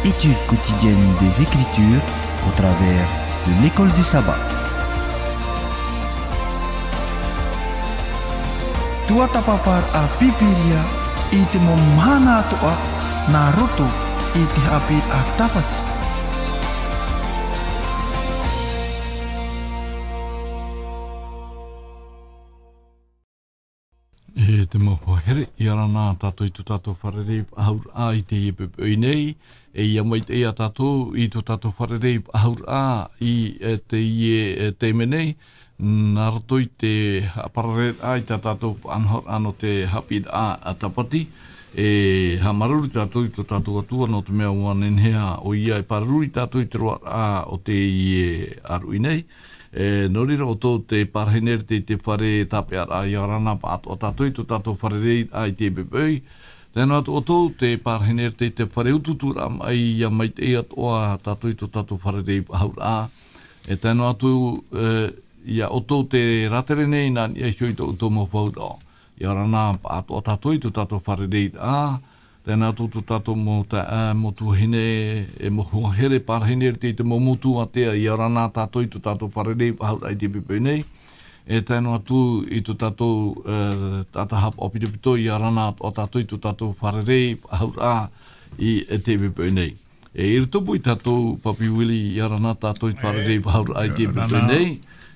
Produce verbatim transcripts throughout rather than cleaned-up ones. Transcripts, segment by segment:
Étude quotidienne des Écritures au travers de l'école du sabbat. Tuatāpaparaʻa Pīpīria i te mau mahana atoʻa nā roto i te haʻapiʻiraʻa Tāpati. E te mau hoa here, ʻia ora na tātou i tō tātou fārerei faʻahou raʻa i teie poʻipoʻi nei, e ʻia maitaʻi ā tātou i tō tātou fārerei faʻahou raʻa i, e, teie, e, taime nei, nā roto i te haʻaparareraʻa i tā tātou faʻanahoraʻa nō te haʻapiʻiraʻa Tāpati, e haʻamāuruuru tātou i tō tātou Atua nō te mea ʻua nehenehe ʻoia e pāruru ia tātou i te roaraʻa o teie ʻāruʻi nei. E, nō reira ʻoutou tē pārahi nei ra i te fare tāpeʻaraʻa, ʻia ora na pāʻatoʻa tātou i tō tātou fārereiraʻa i teie poʻipoʻi. Tae noa atu ʻoutou tē pārahi nei ra i te fare utuuturaʻa maʻi, ʻia maitaʻi atoʻa tātou i tō tātou fārerei faʻahou raʻa. E tae noa atu, e, ia ʻoutou tē rātere nei nā niʻa iho i tō ʻoutou mau fauraʻo. ʻIa ora na pāʻatoʻa tātou i tō tātou fārereiraʻa. Tae noa atu tō tātou mau ta-, ā, mau tuahine, e mau hoa here pārahi nei ra i te mau motu ātea, ʻia ora na tātou i tō tātou fārerei faʻahou raʻa i teie poʻipoʻi nei. E tae noa atu i tō tātou, e, taʻata haʻapaʻo pitopito, ʻia ora na atoʻa tātou i tō tātou fārerei faʻahou raʻa i, e teie poʻipoʻi nei. E, i roto pū ia tātou, Papi Willie, ʻia ora na tātou i te fārerei faʻahou raʻa i teie poʻipoʻi nei,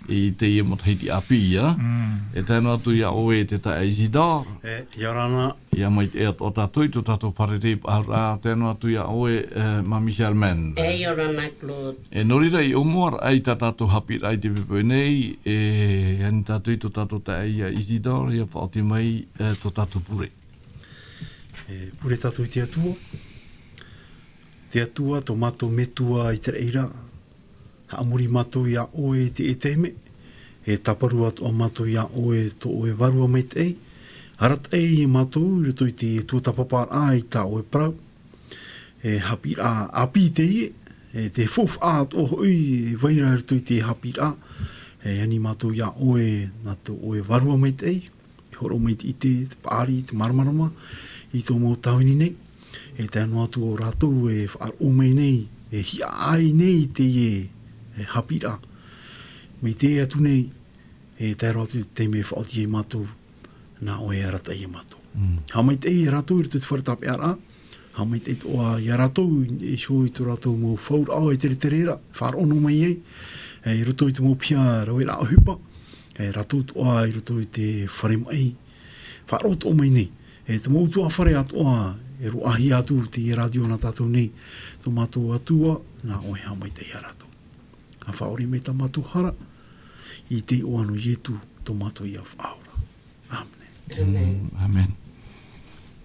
i teie matahiti ʻāpī, ā. Mm. E tae noa atu ia ʻoe te taeaʻe Isidore. E, ʻia ora na. ʻIa maitaʻi atoʻa tātou i tō tātou fārerei faʻahou raʻa, tae noa atu ia ʻoe, e, Māmī Sherman. E, ʻia ora na, Claude. E, nō reira, i ʻōmuaraʻa i tā tātou haʻapiʻiraʻa i teie poʻipoʻi nei, e, ani tātou i tō tātou taeaʻe ia Isidore, ʻia faʻaoti mai, e, tō tātou pure. E, pure tātou i te Atua. Te Atua, tō mātou Metua i te raʻi ra, haʻamori mātou ia ʻoe i teie taime, e tāparu atoʻa mātou ia ʻoe tō ʻoe Vārua Maitaʻi, arataʻi ia mātou i roto i te tuatāpaparaʻa i tā ʻoe parau, e haʻapiʻiraʻa ʻāpī teie, e te faufaʻa atoʻa hoʻi e vai ra i roto i te haʻapiʻiraʻa, e ani mātou ia ʻoe nā tō ʻoe Vārua Maitaʻi, e hōroʻa mai te ʻite, te paʻari, te māramarama i tō mau tāvini nei. E tae noa atu ō rātou e faʻaroʻo mai nei, e hiaʻai nei i teie, e haʻapiʻiraʻa. Mai teie atu nei, e tae roa atu i te taime e faʻaoti ai mātou, nā ʻoe e arataʻi ia mātou. Mm. Haʻamaitaʻi ia rātou i roto i te fare tāpeʻaraʻa, haʻamaitaʻi atoʻa ia rātou i, i niʻa iho i tō rātou mau fauraʻo e teretere ra, faʻaroʻo noa mai ai, e, i roto i te mau piha raveraʻa ʻohipa, e, rātou atoʻa i roto i te fare maʻi, faʻaroʻo atoʻa mai nei. E te mau ʻutuāfare atoʻa e roaʻahia atu i te rātio nā tātou nei, tō mātou Atua, nā ʻoe e haʻamaitaʻi ia rātou. ʻA faʻaʻore mai tā mātou hara, i te iʻoa nō Ietu, tō mātou ia Faʻaora. ʻĀmene. ʻĀmene. Mm, ʻāmene.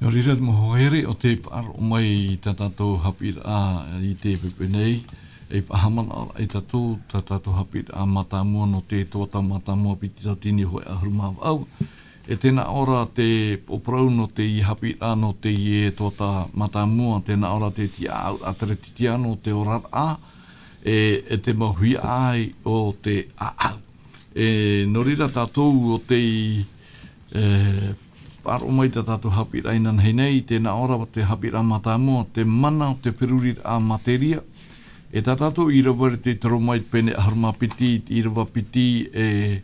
Nō reira, te mau hoa here, ʻo tē faʻaroʻo mai i tā tātou haʻapiʻiraʻa i teie poʻipoʻi nei, e faʻahaʻamanaʻo ra ia tātou, tā tātou haʻapiʻiraʻa mātāmua nō te tuatāpaparaʻa mātāmua piti tauatini hōʻē ʻahuru mā vaʻu. E tē nā ʻō ra te parau nō teie haʻapiʻiraʻa nō teie tuatāpaparaʻa mātāmua, tē nā ʻō ra te tiʻaʻau ʻāteretitiano, te oraraʻa, e, e te mau hiaʻai o te ʻāʻau. E, nō reira tātou ʻo tē, e, faʻaroʻo mai tā tātou haʻapiʻiraʻa inanahi nei, tē nā ʻō ra te haʻapiʻiraʻa mātāmua, te mana o te feruriraʻa materia. E tā tātou ʻīrava i te Roma i te pene ʻahuru mā piti, te ʻīrava piti, e,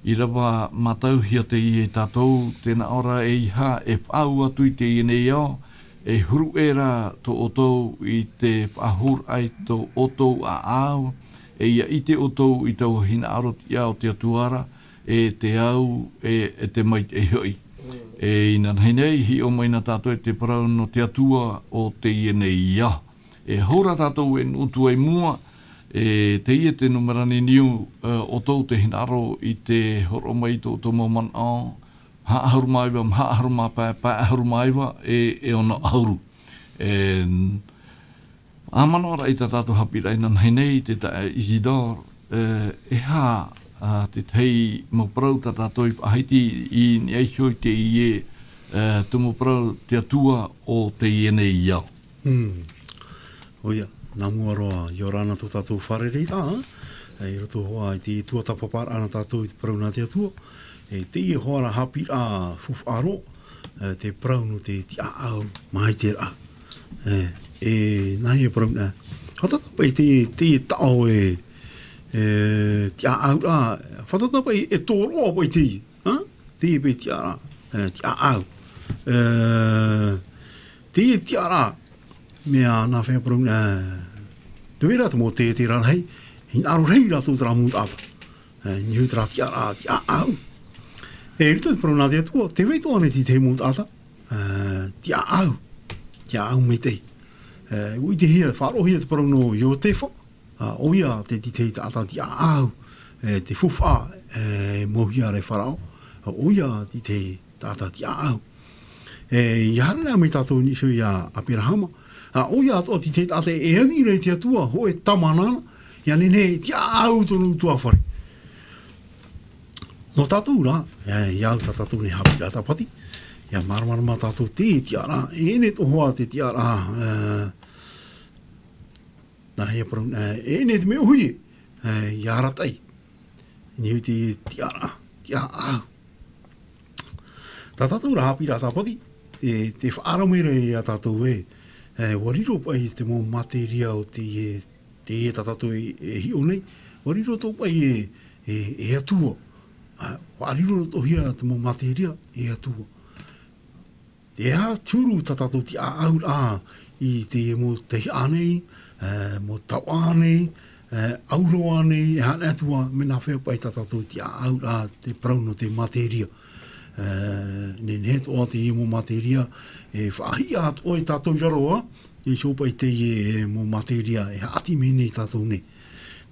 ʻīrava mātauhia teie ia tātou, tē nā ʻō ra ʻeiaha e faʻaau atu i teie nei ao, e huru ʻē ra tō ʻoutou i te faʻahou raʻa i tō ʻoutou ʻāʻau, e ʻia ʻite ʻoutou i taua hinaʻaro tiʻa o te Atua ra, e te au, e, e te maitaʻi hoʻi. E inanahi nei, hiʻo mai na tātou i te parau nō te Atua o teie nei ao. E hou ra tātou e nūnaʻa atu i mua, e teie te nūmera niniu, e, ʻoutou te hinaʻaro i te hōroʻa mai i tō ʻoutou mau manaʻo, maha ʻahuru mā iva, maha ʻahuru mā pae, pae ʻahuru mā iva, e, e ono ʻahuru. E, ʻa manaʻo ra i tā tātou haʻapiʻiraʻa inanahi nei, te taeaʻe Isidore, e, e aha, a, te tahi mau parau tā tātou i faʻahiti i niʻa iho i teie, e, tumu parau te Atua o teie nei ao. Hmm. ʻOia, nā mua roa, ʻia ora na tō tātou fārereiraʻa, e, i roto hoʻi i te tuatāpaparaʻa nā tātou i te parau nā te Atua, e, teie hoʻi ra haʻapiʻiraʻa faufaʻa roa, e, te parau nō te tiʻaʻau maitaʻi ra. E, E, nā hea parau nā. Fātata paʻi te, te taʻo e, e, tiaʻau rā. Fātata paʻi e tōroʻa paʻi te, ha? Te paʻi tiaʻau rā. E, tiaʻau. E, te tiaʻau rā. Mea nā hea parau nā. Te vera te mau te, te rarahi. Hinaʻaro rahi rātou te rā mūtaʻata. E, niu te rā tiaʻau rā, tiaʻau. E, i roto te parau nā te Atua, te vai toʻa nei te, te mūtaʻata. E, tiaʻau. Tiaʻau mai te. E, ui te hia, faʻarohia te parau nō Iotefa. A, ʻoia te, te, te taʻata tiaʻau. E, te fufaʻa, e, mauhia ra e Farao. A, ʻoia te, te taʻata tiaʻau. E, ia haere mai tātou i niʻa iho ia Aperahama. A, ʻoia atoʻa te, te taʻata e ani ra i te Atua, hōʻē tama nāna. Ia nehenehe e tiaʻau tōna ʻutuāfare. Nō tātou rā, e, ia au tā tātou nei haʻapiʻiraʻa tāpati. Ia māramarama tātou te tiaʻau rā, e ʻere atoʻa te tiaʻau rā, e, nā hea parau, e, e ʻere te mea ʻōhie, e, ia arataʻi. Niu te tiaʻau rā, tiaʻau. Tā tātou rā haʻapiʻiraʻa tāpati, e, te faʻaara mai ra ia tātou ē, e, ʻua riro paʻi te mau materia o te, e, te, e tā tātou e, e hiʻo nei, ʻua riro atoʻa paʻi e, e, e Atua. A, ʻua riro atoʻahia te mau materia e Atua. E aha te huru tā tātou tiaʻau rā i te mau teiaha nei, e, mau taoʻa nei, e, ʻauroa nei, e aha atu ā, mea nā hea paʻi tā tātou tiaʻau rā te parau nō te materia. E, nehenehe atoʻa te mau materia, e faʻahiʻa atoʻa e tātou i raro ā, e iho paʻi te, e, mau materia, e haʻati mai nei tātou nei.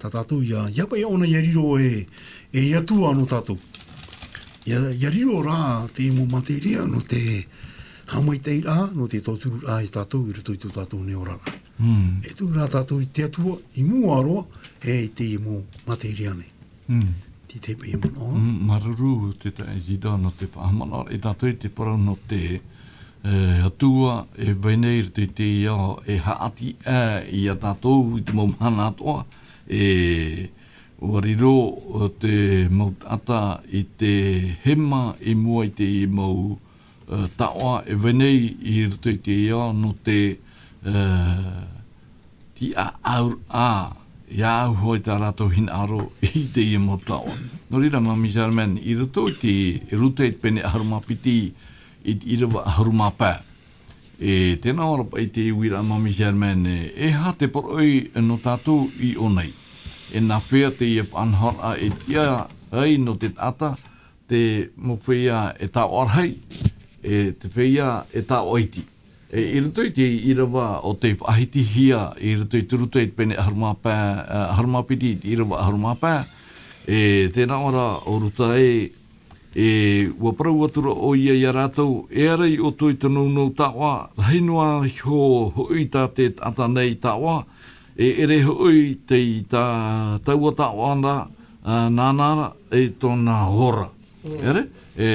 Tā tātou ia, ia paʻi ʻōna ia riro e, e Atua nō tātou. Ia, ia riro rā te mau materia nō te haʻamaitaʻiraʻa, nō te tauturu rā e tātou i roto i tō tātou nei oraraʻa. Mm. E tū rā tātou i te Atua, i mua roa, e i te mau materia nei. Mm. Te, te paʻi manaʻo. Mm, māuruuru te taeaʻe Zida nō te faʻahaʻamanaʻo, e tātou i te parau nō te, e, Atua, e vai nei i roto i te ao, e haʻati, e, ia tātou i te mau mahana atoʻa, e, ʻua riro te mau taʻata i te hema i mua i te mau, e, taoʻa e vai nei i roto i te ao nō te, e, tiaʻau rā, ia au hoʻi tā rātou hinaʻaro i teie mau taoʻa. Nō reira, Mami Germaine, i roto i te Ruta i te pene ʻahuru mā piti, i te ʻīrava ʻahuru mā pae. E, tē nā ʻō ra paʻi te uiraʻa, Mami Germaine, e, e aha te poroʻi nō tātou i ʻō nei? E nā hea teie faʻanahoraʻa e tiʻa ai nō te taʻata, te mau feiā e taoʻa rahi, e te feiā e taoʻa iti. E, i roto i te ʻīrava o tei faʻahitihia, i roto i te Ruta i te pene ʻahuru mā pae, e, ʻahuru mā piti i te ʻīrava ʻahuru mā pae, e, tē nā ʻō ra ʻo Ruta ē, e, ʻua parau atu ra ʻoia ia rātou, e ara i ʻoutou i te nounou taoʻa, rahi noa iho hoʻi tā te taʻata nei taoʻa, e ʻere hoʻi tei tā taua taoʻa ra, a, nāna ra e tōna ora. Mm. ʻEre, e,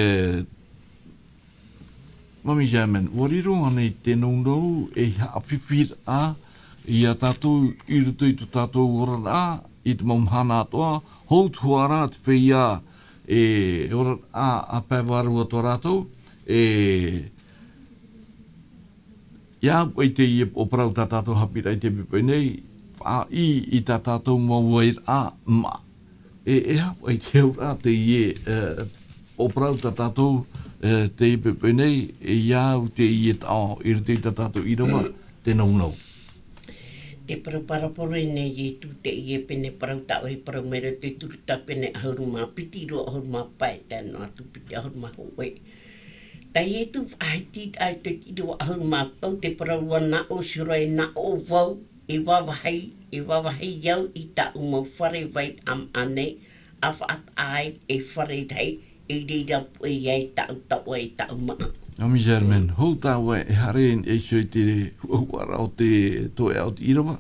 Mami Germaine, ʻua riro ānei te nounou ei haʻafifi ra ia tātou i roto i tō tātou oraraʻa, i te mau mahana atoʻa, hou atu ā rā te feiā e oraraʻa a pae vārua tō rātou, e, ia au paʻi teie ʻo parau tā tātou haʻapiʻiraʻa i teie poʻipoʻi nei, faʻaʻī i tā tātou mau vairaʻa maʻa. E, e aha paʻi te auraʻa teie, e, ʻo parau tā tātou, e, teie poʻipoʻi nei, e, ia au teie taoʻa i roto i tā tātou ʻīrava, te nounou. Te parau parabole nei Ietu teie pene parau taoʻa i parau mai roto i te Ruta pene ʻahuru mā piti, ʻīrava ʻahuru mā pae, tae noa atu piti ʻahuru mā hōʻē. Tā Ietu faʻahiti ai te ʻīrava ʻahuru mā pae, te parau ra, nā ʻō iho ra e nā ʻō vau, e vāvāhi, e vāvāhi au i tāʻu mau fare vairaʻa maʻa nei, a faʻataʻa ai e fare rahi, e reira pū ai tāʻu taoʻa e tāʻu maʻa. Mami Germaine, hou tāua e haere e iho i te huʻahuʻaraʻa o te toeʻa o te ʻīrava,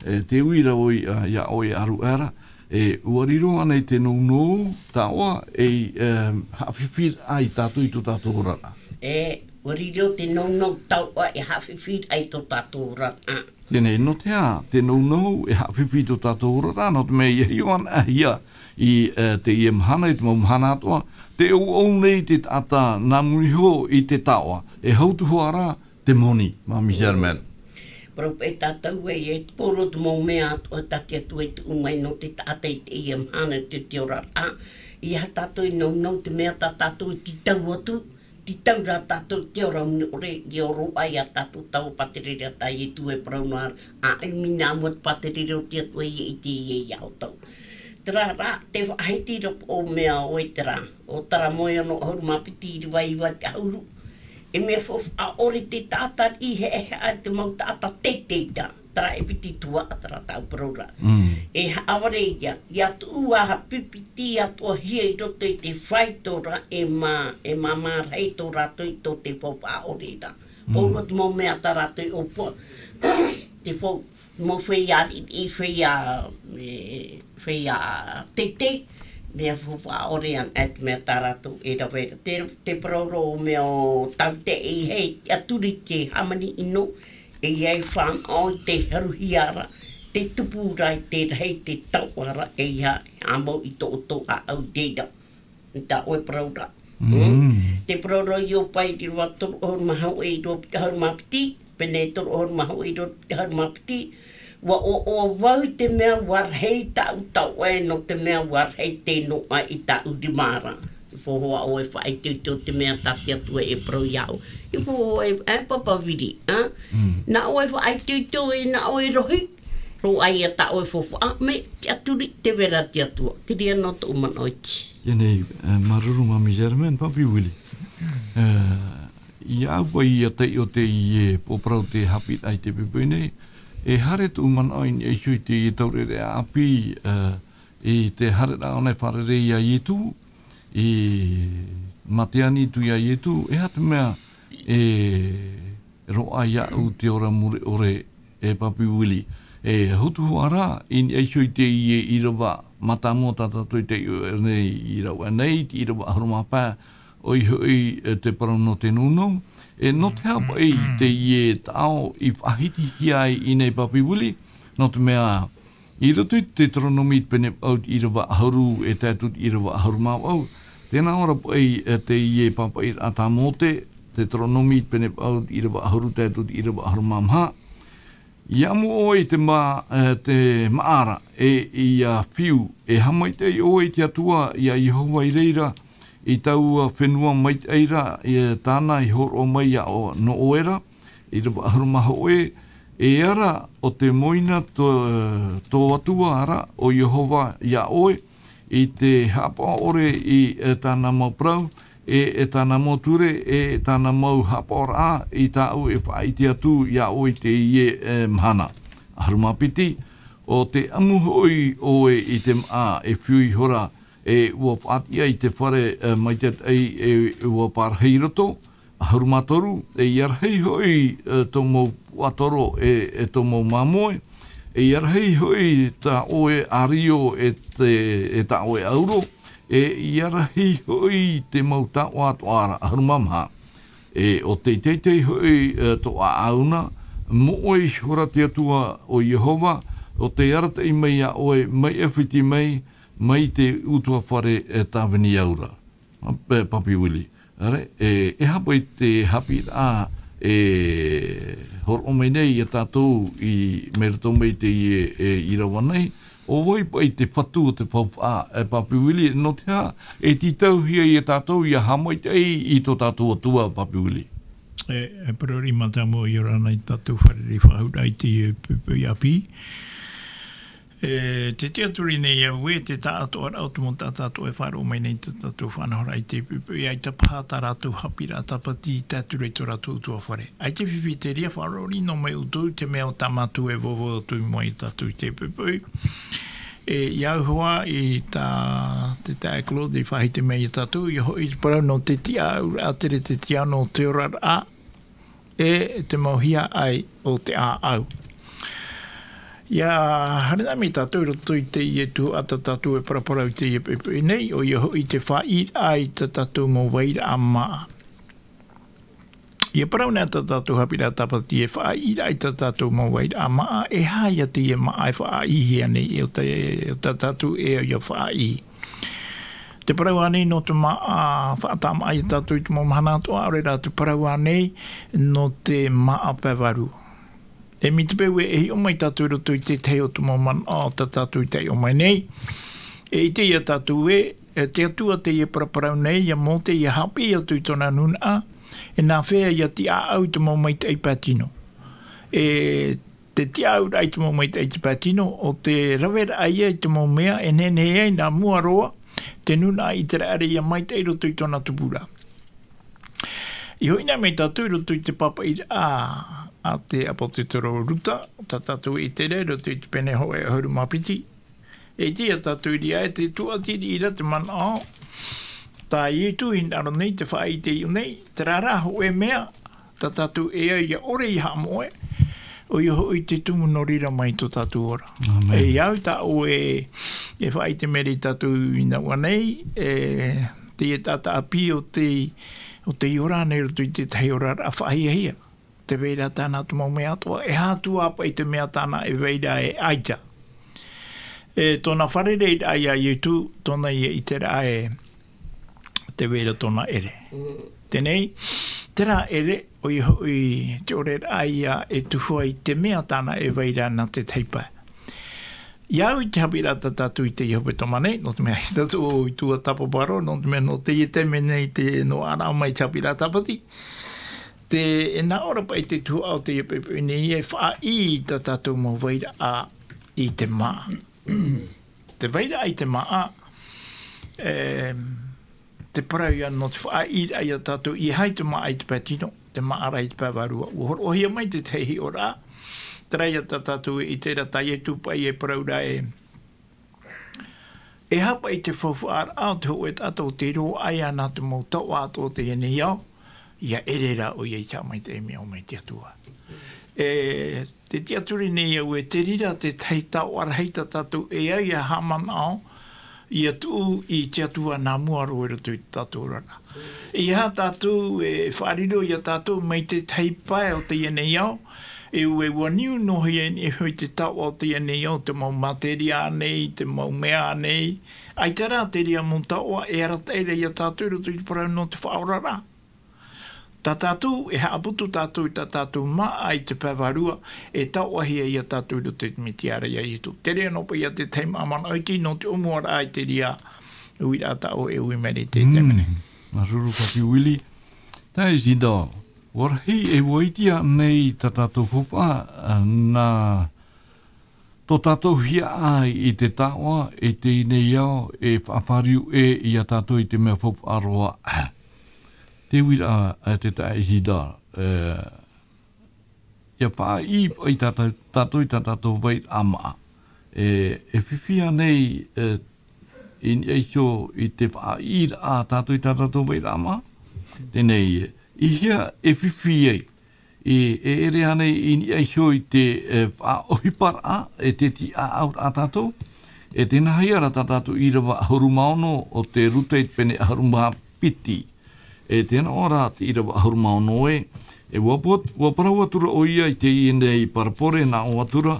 e, te uiraʻa ia, ia ʻoe ʻaruʻa ra, e, ʻua riro ānei te nounou taoʻa ei, e, haʻafifi ra ia tātou i tō tātou oraraʻa? E, ʻua riro te nounou taoʻa e haʻafifi ra ia tō tātou oraraʻa. Teie nei, nō te aha te nounou e haʻafifi i tō tātou oraraʻa? Nō te mea ʻia hiʻo anaʻe hia i, e, teie mahana, i te mau mahana atoʻa, tē ʻouʻou nei te taʻata nā muri iho i te taoʻa, e hou atu ā rā te moni, Mami Germaine. Parau paʻi tātou e, e te poro te mau mea atoʻa tā te Atua i tuʻu mai nō te taʻata i teie mahana, te, te oraraʻa. ʻEiaha tātou e nounou te mea tā tātou e tītau atu, tītau rā tātou te ora moni ʻore, i oro ai a tātou taua pāterere a tā Ietu e parau noa ra, ʻa ʻimi nā mua te pāterere o te Atua i, i te, i, i a ʻoutou. Terā rā, te faʻahiti ra o mea ʻoe terā, ʻo Taramoe ono ʻahuru mā piti ʻīrava iva te ʻahuru. E mea faufaʻa ʻore te taʻata riʻi heʻeheʻa te mau taʻata teitei ra, terā e piti tuhaʻa terā tāʻu parau ra. Mm. E haʻavare ia, ia tuʻu ā ha pipiti atoʻa hia i roto i te faito ra, e mā, e mā, mā rahi tō rātou i tō te faufaʻa ʻore ra. Mm. Poro te mau mea tā rātou i ʻōpua. Te fau, mau feiā riʻi, feiā, e, feiā teitei, mea faufaʻa ʻore ana e te mea tā rātou e rave ra. Te, te parau ra o mea o Tavita e ʻeiaha e tiʻaturi te hāmani ʻino, e ʻeiaha e fānaʻo i te haruhia ra, te tupu ra i te rahi te taoʻa ra, e ʻeiaha e haʻamau i tō ʻoutou ʻāʻau i reira. I tā ʻoe parau ra. Mm. Mm. Te parau ra Iopa ʻīrava toru ʻahuru mā hōʻē ʻīrava piti ʻahuru mā piti, pene toru ʻahuru mā hōʻē ʻīrava piti ʻahuru mā piti, ʻUa ʻoaʻoa vau i te mea ʻua rahi tāʻu taoʻa nō te mea ʻua rahi te noʻa i tāʻu rima ra. I faufaʻa ʻoe e faʻaitoito te mea tā te Atua e parau ia ʻoe. I faufaʻa ʻoe, e, Papa Vili, ā? Mm. Nā ʻoe e faʻaitoito e, nā ʻoe e rohi. Roaʻa ia tā ʻoe e faufaʻa, mea tiʻaturi, tē vai ra te Atua. Terā noa tōʻu manaʻo iti. Ia nei, e, māuruuru Mami Germaine, Papi Vili. E, Iāʻu paʻi ia taiʻo teie pō parau te haʻapiʻiraʻa i teie poʻipoʻi nei, e haere tōʻu manaʻo i niʻa iho i teie taureʻareʻa ʻāpī, e, i te haereraʻa ʻōna e fārerei ia Ietu, i mate ani atu ia Ietu, e aha te mea e roaʻa iāʻu te ora mure ʻore, e Papi Vili. E hotu hoʻi ra, i niʻa iho i teie ʻīrava mātāmua tā tātou i taiʻo nei i rave nei, te ʻīrava ʻahuru mā pae, ʻoia hoʻi, e, te parau nō te nounou. E, nō te aha paʻi teie taʻo i faʻahitihia ai i nei Papi Vili, nō te mea, i roto i te Teuteronome pene vaʻu ʻīrava ʻahuru e tae atu i te ʻīrava ʻahuru mā vaʻu, tē nā ʻō ra paʻi, e, teie pāpaʻiraʻa tā Mōte, Teuteronome pene vaʻu ʻīrava ʻahuru tae atu i te ʻīrava ʻahuru mā maha, ʻIa amu ʻoe i te mā-, e, te māʻa ra, e ʻia fiu, e haʻamaitaʻi ʻoe i te Atua, i a Iehova i reira, i taua fenua maitaʻi ra, e tāna i hōroʻa mai ia ʻo-, nō ʻoe ra, ʻīrava ʻahuru mā hōʻē, e ara ʻo te moina tō, tō Atua ra, ʻo Iehova ia ʻoe, i te haʻapaʻo ʻore i, e, tāna mau parau, e, e tāna mau ture, e, e tāna mau haʻapaʻoraʻa, i tāʻu e faʻaʻite atu ia ʻoe i teie, e, mahana. ʻAhuru mā piti, ʻo tē amu hoʻi ʻoe i te māʻa e fiu ihora, e ʻua faʻatiʻa i te fare, e, maitaʻi, e, ʻua pārahi i roto, ʻAhuru mā toru, e ʻia rahi hoʻi, e, tō mau puaʻatoro, e, e tō mau māmoe, e ʻia rahi hoʻi tā ʻoe ʻārio, e te, e tā ʻoe ʻauro, e ʻia rahi hoʻi te mau taoʻa atoʻa ra, ʻahuru mā maha. E ʻo tei teitei hoʻi, e, tō ʻāʻau na, moʻe ihora te Atua ʻo Iehova, ʻo tei arataʻi mai ia ʻoe, mai ʻAifiti mai, mai te ʻutuāfare, e, tāvini aura. Pe-, Papi Vili. ʻAre, e, e aha paʻi te haʻapiʻiraʻa e hōroʻa mai nei ia tātou i, mai roto mai i teie, e, ʻīrava nei, ʻo vai paʻi te fatu o te faufaʻa, e, Papi Vili, nō te aha, e tītauhia ia tātou ʻia haʻamaitaʻi i tō tātou Atua, Papi Vili. E, e parau riʻi mātāmua, ʻia ora na i tā tātou fārerei faʻahou ra i teie poʻipoʻi ʻāpī. E, tē tiʻaturi nei au ē, te taʻatoʻaraʻa o te mau taʻata atoʻa e faʻaroʻo mai nei tā tātou faʻanahoraʻa i teie poʻipoʻi, ʻaita paha tā rātou haʻapiʻiraʻa tāpati i tae atu ra i tō rātou ʻutuāfare. ʻAita e fifi te reira, faʻaroʻo riʻi noa mai ʻoutou i te mea o tā mātou e vauvau atu i mua ia tātou i teie poʻipoʻi. E, iāʻu hoʻi i tā, te taeaʻe Claude i faʻahiti mai ia tātou, ʻoia hoʻi te parau nō te tiʻaʻauraʻa, terā te tiʻa nō te oraraʻa, e te mau hiaʻai o te ʻāʻau. ʻIa haere na mai tātou i roto i teie tuhaʻa tā tātou e paraparau i teie poʻipoʻi nei, ʻoia hoʻi te faʻaʻīraʻa i tā tātou mau vairaʻa māʻa. ʻIa parau na tā tātou haʻapiʻiraʻa tāpati e faʻaʻīraʻa i tā tātou mau vairaʻa māʻa, e aha ia teie māʻa e faʻaʻīhia nei, e ʻo tā, e ʻo tā tātou e ʻoia faʻaʻī. Te parau ānei nō te māʻa faʻatāmāʻa ia tātou i te mau mahana atoʻa, ʻaore rā te parau ānei nō te māʻa pae varu. Te mea te peu e hiʻo mai tātou i roto i te tahi o te mau manaʻo tā tātou i taiʻo mai nei. E ʻite ia tātou ē, e te Atua teie e paraparau nei, ia Mōte ia haʻapiʻi atu i tōna nūnaʻa, e nāfea ia tiʻaʻau i te mau maitaʻi pae tino. E te tiʻaʻauraʻa i te mau maitaʻi pae tino, ʻo te raveraʻa ia i te mau mea, e nehenehe ai nā mua roa, te nūnaʻa ʻĪteraʻera ia maitaʻi i roto i tōna tupuraʻa. I hoʻi na mai tātou i roto i te pāpaʻiraʻa a te ʻāpōsetolo Ruta, tā tātou e ʻite ra i roto i te pene hōʻē ʻahuru mā piti. E ʻite ia tātou i reira ē te tuatini ra te manaʻo, tā Ietu i hinaʻaro nei te faʻaʻite iʻo nei, terā rā hōʻē mea, tā tātou e au ia ʻore ia haʻamoʻe, ʻoia hoʻi te tumu nō reira mai tō tātou ora. Amen. E au tā ʻoe e faʻaʻite mai ra ia tātou i nā ua nei, e, teie taʻata ʻāpī o te, o te ora nei roto i te tahi oraraʻa faʻahiahia. Tē vai ra tāna atu mau mea atoʻa, e aha atu ā paʻi te mea tāna e vai ra e ʻaita. E, tōna fārereiraʻa ia Ietu, tōna ia ʻiteraʻa ē, tē vai ra tōna ʻere. Mm. Teie nei, terā ʻere, ʻoia hoʻi te ʻoreraʻa ia e tuhu ai te mea tāna e vai ra nā te tahi pae. I au i te haʻapiʻiraʻa tā tātou i teie hepetoma nei, nō te mea ʻaita tātou i tuatāpapa roa, nō te mea nō teie taime nei te noaʻaraʻa mai te haʻapiʻiraʻa Tāpati. Te, e nā ʻō ra paʻi te tuhaʻa o teie poʻipoʻi nei, e faʻaʻī tā tātou mau vairaʻa i te māʻa. Te vairaʻa i te māʻa, e, te parau ia nō te faʻaʻīraʻa ia tātou, ʻeiaha te māʻa i te pae tino, te māʻa rā i te pae vārua. ʻUa hōroʻahia mai te tahi hiʻoraʻa, terā ia tā tātou e ʻite ra tā Ietu paʻi e parau ra ē, e aha paʻi te faufaʻaraʻa o te hōʻē taʻata ʻo tei roaʻa ia nā te mau taoʻa atoʻa o teie nei ao, ia ʻere rā ʻoia i te haʻamaitaʻi e mea ʻo mai te Atua. E, te tiʻaturi nei au ē, te reira te tahi taoʻa rahi tā tātou e au ia haʻamanaʻo, ia tuʻu i te Atua nā mua roa i roto i tō tātou oraraʻa. ʻEiaha tātou e faʻariro ia tātou mai te tahi pae o teie nei ao, e ʻua, e ʻua niu noa hia i niʻa iho i te taoʻa o teie nei ao, te mau materia nei, te mau mea nei, ʻaita rā te reira mau taoʻa e arataʻi ra ia tātou i roto i te parau nō te faʻaoraraʻa. Tā tātou, e haʻaputu tātou i tā tātou māʻa i te pae vārua, e taoʻahia ia tātou i roto i te Mesia ra ia Ietu. Terā noa paʻi ia te tahi māʻa manaʻo iti nō te ʻōmuaraʻa i te reira uiraʻa tā ʻoe e ui mai ra i te taime nei. Mm. Māuruuru Papi Willie. Taeaʻe Isidore, ʻua rahi e ʻua ʻite nei tā tātou faufaʻa, nā tō tātou hiaʻai i te taoʻa, i teie nei ao, e faʻafāriu ʻē ia tātou i te mea faufaʻa roa. Te uiraʻa, e, te taeaʻe Isidore, e, ia faʻaʻī paʻi tā tā-, tātou i tā tātou vairaʻa māʻa. E, e fifi ānei, e, i niʻa iho i te faʻaʻīraʻa a tātou i tā tātou vairaʻa māʻa? Teie nei, e, i hea e fifi ai? E, e ʻere ānei i niʻa iho i te, e, faʻaʻohiparaʻa, e te tiʻaʻauraʻa a tātou? E tē nā hea rā tā tātou ʻīrava ʻahuru mā ono o te Ruta i te pene ʻahuru mā piti. E tē nā ʻō ra te ʻīrava ʻahuru mā ono ē, e ʻua pot-, ʻua parau atu ra ʻoia i teie nei parabole, nā ʻō atu ra,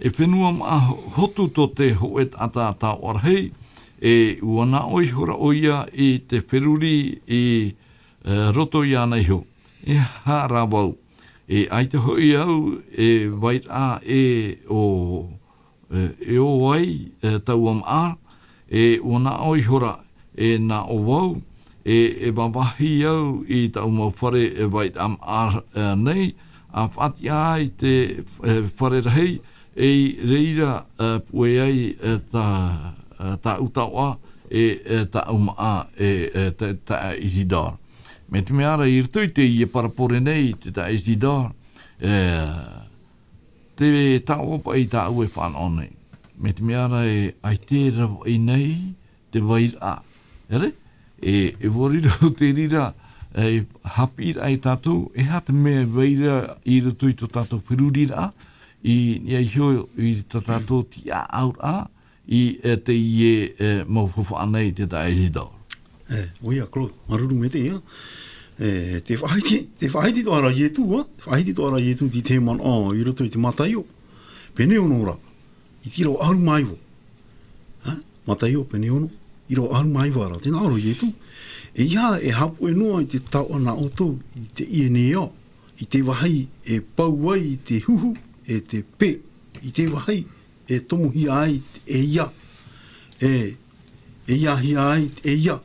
e fenua māʻa ho-, hotu tō te hōʻē taʻata taoʻa rahi, e ʻua nā ʻō ihora ʻoia i te feruri i, e, roto iāna iho. E aha rā vau, e ʻaita hoʻi au e vairaʻa ē ʻo e, e ō ai, e, taua māʻa, e ʻua nā ʻō ihora, e nā ʻō vau, e, e vāvāhi au i taʻu mau fare, e, vairaʻa māʻa, e, nei, ʻa faʻatiʻa ai te, e, fare rahi, e i reira, e, puʻe ai, e, tā, e, tāʻu taoʻa, e, e, tāʻu māʻa, e, e, tā, taeaʻe Isidore. Mai te mea ra i roto i teie parabole nei, te taeaʻe Isidore, e, te taoʻa paʻi tāʻu e fānaʻo nei. Mai te mea ra e ʻaita e ravaʻi nei te vairaʻa. ʻEre? E, e ʻua riro te reira, e, haʻapiʻiraʻa ia tātou, e aha te mea e vai ra i roto i tō tātou feruriraʻa, i niʻa iho i tā tātou tiʻaʻauraʻa, i, e, teie, e, mau faufaʻa nei te taeaʻe Isidore. E, ʻoia, Claude, māuruuru maitaʻi, ā. E, tē faʻahiti, tē faʻahiti atoʻa ra Ietu, ā, tē faʻahiti atoʻa ra Ietu i te tahi manaʻo i roto i te Mataio. Pene ono ra, i te ʻīrava ʻahuru mā iva. Ā, Mataio, pene ono, ʻīrava ʻahuru mā iva ra. Tē nā ʻō ra Ietu, ʻeiaha e haʻapuʻe noa i te taoʻa nā ʻoutou i teie nei ao, i te vāhi e pau ai te huhu, e te pē, i te vāhi e tomohia ai te ʻeiā, e, e ʻeiāhia ai te ʻeiā.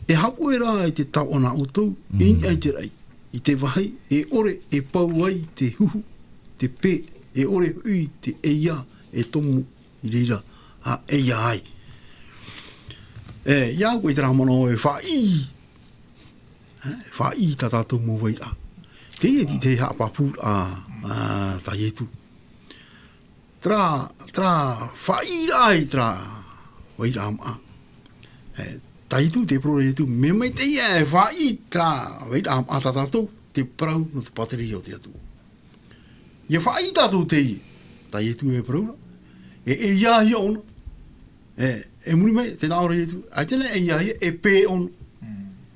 E haʻapuʻe rā i te taoʻa nā ʻoutou, i niʻa i te raʻi, i te vāhi e ʻore e pau ai te huhu, te pē, e ʻore hoʻi te ʻeiā e tomo i reira a ʻeiā ai. E, iā ʻoe i terā manaʻo e faʻaʻī, e, faʻaʻī tā tātou mau vairaʻa. Teie te haʻapāpūraʻa a, a tā Ietu. Terā, terā faʻaʻīraʻa i terā vairaʻa maʻa. E, tā Ietu, tē parau ra Ietu, mea maitaʻi e faʻaʻī terā vairaʻa maʻa tā tātou, te parau nō te pātireia o te Atua. ʻIa faʻaʻī tātou teie, tā Ietu e parau ra, e, e ʻeiāhia ʻōna, e, e muri mai, tē nā ʻō ra Ietu, ʻaita e ʻeiāhia, e pē ʻōna.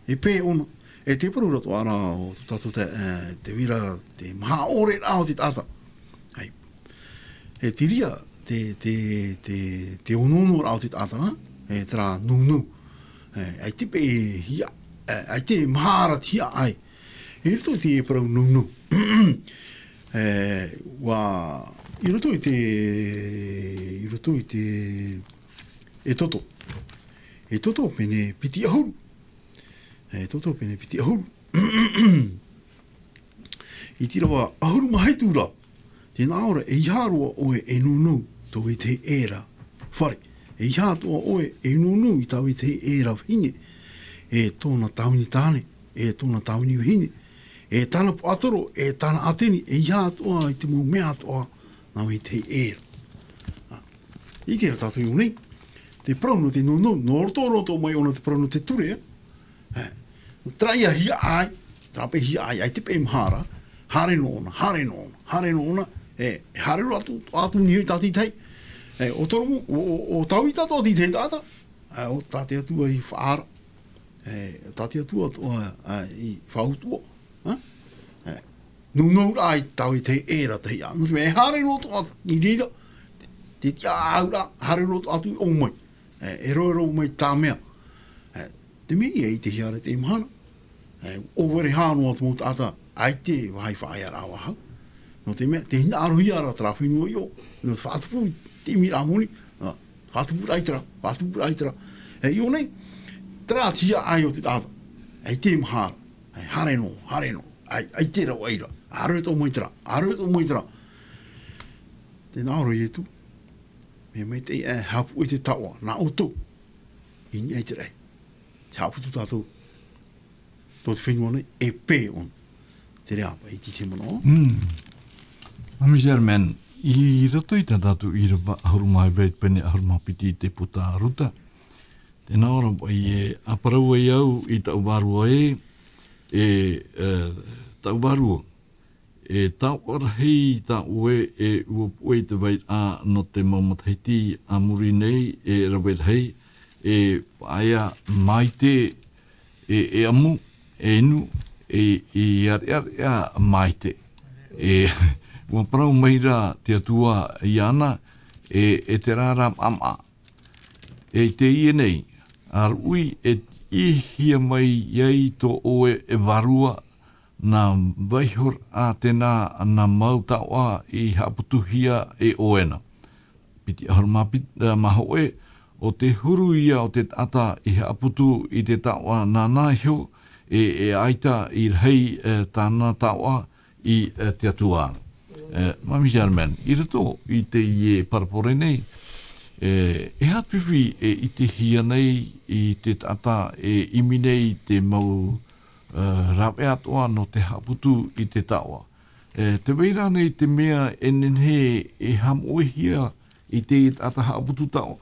E pē ʻōna. E te parau ra atoʻa ra o tō tātou te, e, te vira, te maha ʻore rā o te taʻata. Hai. E te reira, te, te, te, te onoono rā o te taʻata, e, terā nounou. E, ʻaita paʻi hia, e, ʻaita maha ra te hiaʻai. I roto i te parau nounou. E, ʻua, i roto i te, i roto i te, Exodo. Exodo pene piti ʻahuru. Exodo pene piti ʻahuru. I te ʻīrava ʻahuru mā hitu ra. Tē nā ʻō ra, ʻeiaha roa ʻoe e nounou i tō vetahi ʻē ra fare. ʻEiaha atoʻa ʻoe e nounou i tā vetahi ʻē ra vahine, e tōna tāvini tāne, e tōna tāvini vahine, e tāna puaʻatoro, e tāna ʻāteni, ʻeiaha atoʻa i te mau mea atoʻa nā vetahi ʻē ra. ʻIte ra tātou i ʻō nei, te parau nō te nounou, nō roto, roto mai ʻōna te parau nō te ture, e. E, terā ia hiaʻai, terā paʻi hiaʻai, ʻaita paʻi maha ra, haere noa ʻōna, haere noa ʻōna, haere noa ʻōna, e, e haere roa atu, atu i niʻa i tā te tahi. E, ʻo Toromo, ʻo, ʻo, ʻo Tavita atoʻa te tahi taʻata, e, ʻo tā te Atua i faʻaara, e, tā te Atua atoʻa, e, i faʻautuʻa, e, e, nounou rā i tā vetahi ʻē ra te hiaʻai. Nō te mea, e haere roa atoʻa i reira, te, te tiʻaʻau ra, haere roa atoʻa atu i ʻō mai. E, e roero mai tā mea. E, te mea ia i te hiara te mahana. E, ʻōvere hā noa te mau taʻata, ʻaita e vāhi faʻaearaʻa vāhau. Nō te mea, tē hinaʻarohia ra terā fenua i ʻō, nō te faʻatupu i te ʻimiraʻa moni, nā, faʻatupu rā i terā, faʻatupu rā i terā. E, i ʻō nei, terā te hiaʻai o te taʻata. ʻAita e maha ra. E, haere noa, haere noa. ʻAi, ʻaita e rave ra. Haere atoʻa mai terā, haere atoʻa mai terā. Tē nā ʻō ra Ietu. Mea maitaʻi e haʻapuʻe i te taoʻa, nā ʻoutou. I niʻa i te raʻi. Te haʻaputu tātou. Tō te fenua nei, e pē ʻōna. Terā paʻi te manaʻo. Mm. Mami Germain, i roto i tā tātou ʻīrava ʻahuru mā iva i te pene ʻahuru mā piti i te puta a Ruta. Tē nā ʻō ra paʻi e, ʻa parau ai au i taʻu vārua ē, e, e, taʻu vārua. E taoʻa rahi tā ʻoe e ʻua puʻe i te vairaʻa nō te mau matahiti a muri nei e rave rahi, e faʻaea maite, e, e ʻamu, e inu, e, e ʻareʻareʻa maite. E, ʻua parau mai ra te Atua iāna, e, e terā rā maʻamaʻa. E i teie nei, a ruʻi e tiʻihia mai ai tō ʻoe e vārua, nā vaiho ra tēnā, nā mau taoʻa i haʻaputuhia e ʻoe na. Piti ʻahuru mā piti, ā, mā hōʻē, ʻo te huru ia o te taʻata i haʻaputu i te taoʻa nāna iho, e, e ʻaita i rahi, e, tāna taoʻa i, e, te Atua. E, Mami Germain, i roto i teie parabole nei, e, e aha te fifi e ʻitehia nei i te taʻata e ʻimi nei i te mau, e, rāveʻa atoʻa nō te haʻaputu i te taoʻa. E, tē vai ra ānei te mea e nehenehe e haʻamoʻehia i te taʻata haʻaputu taoʻa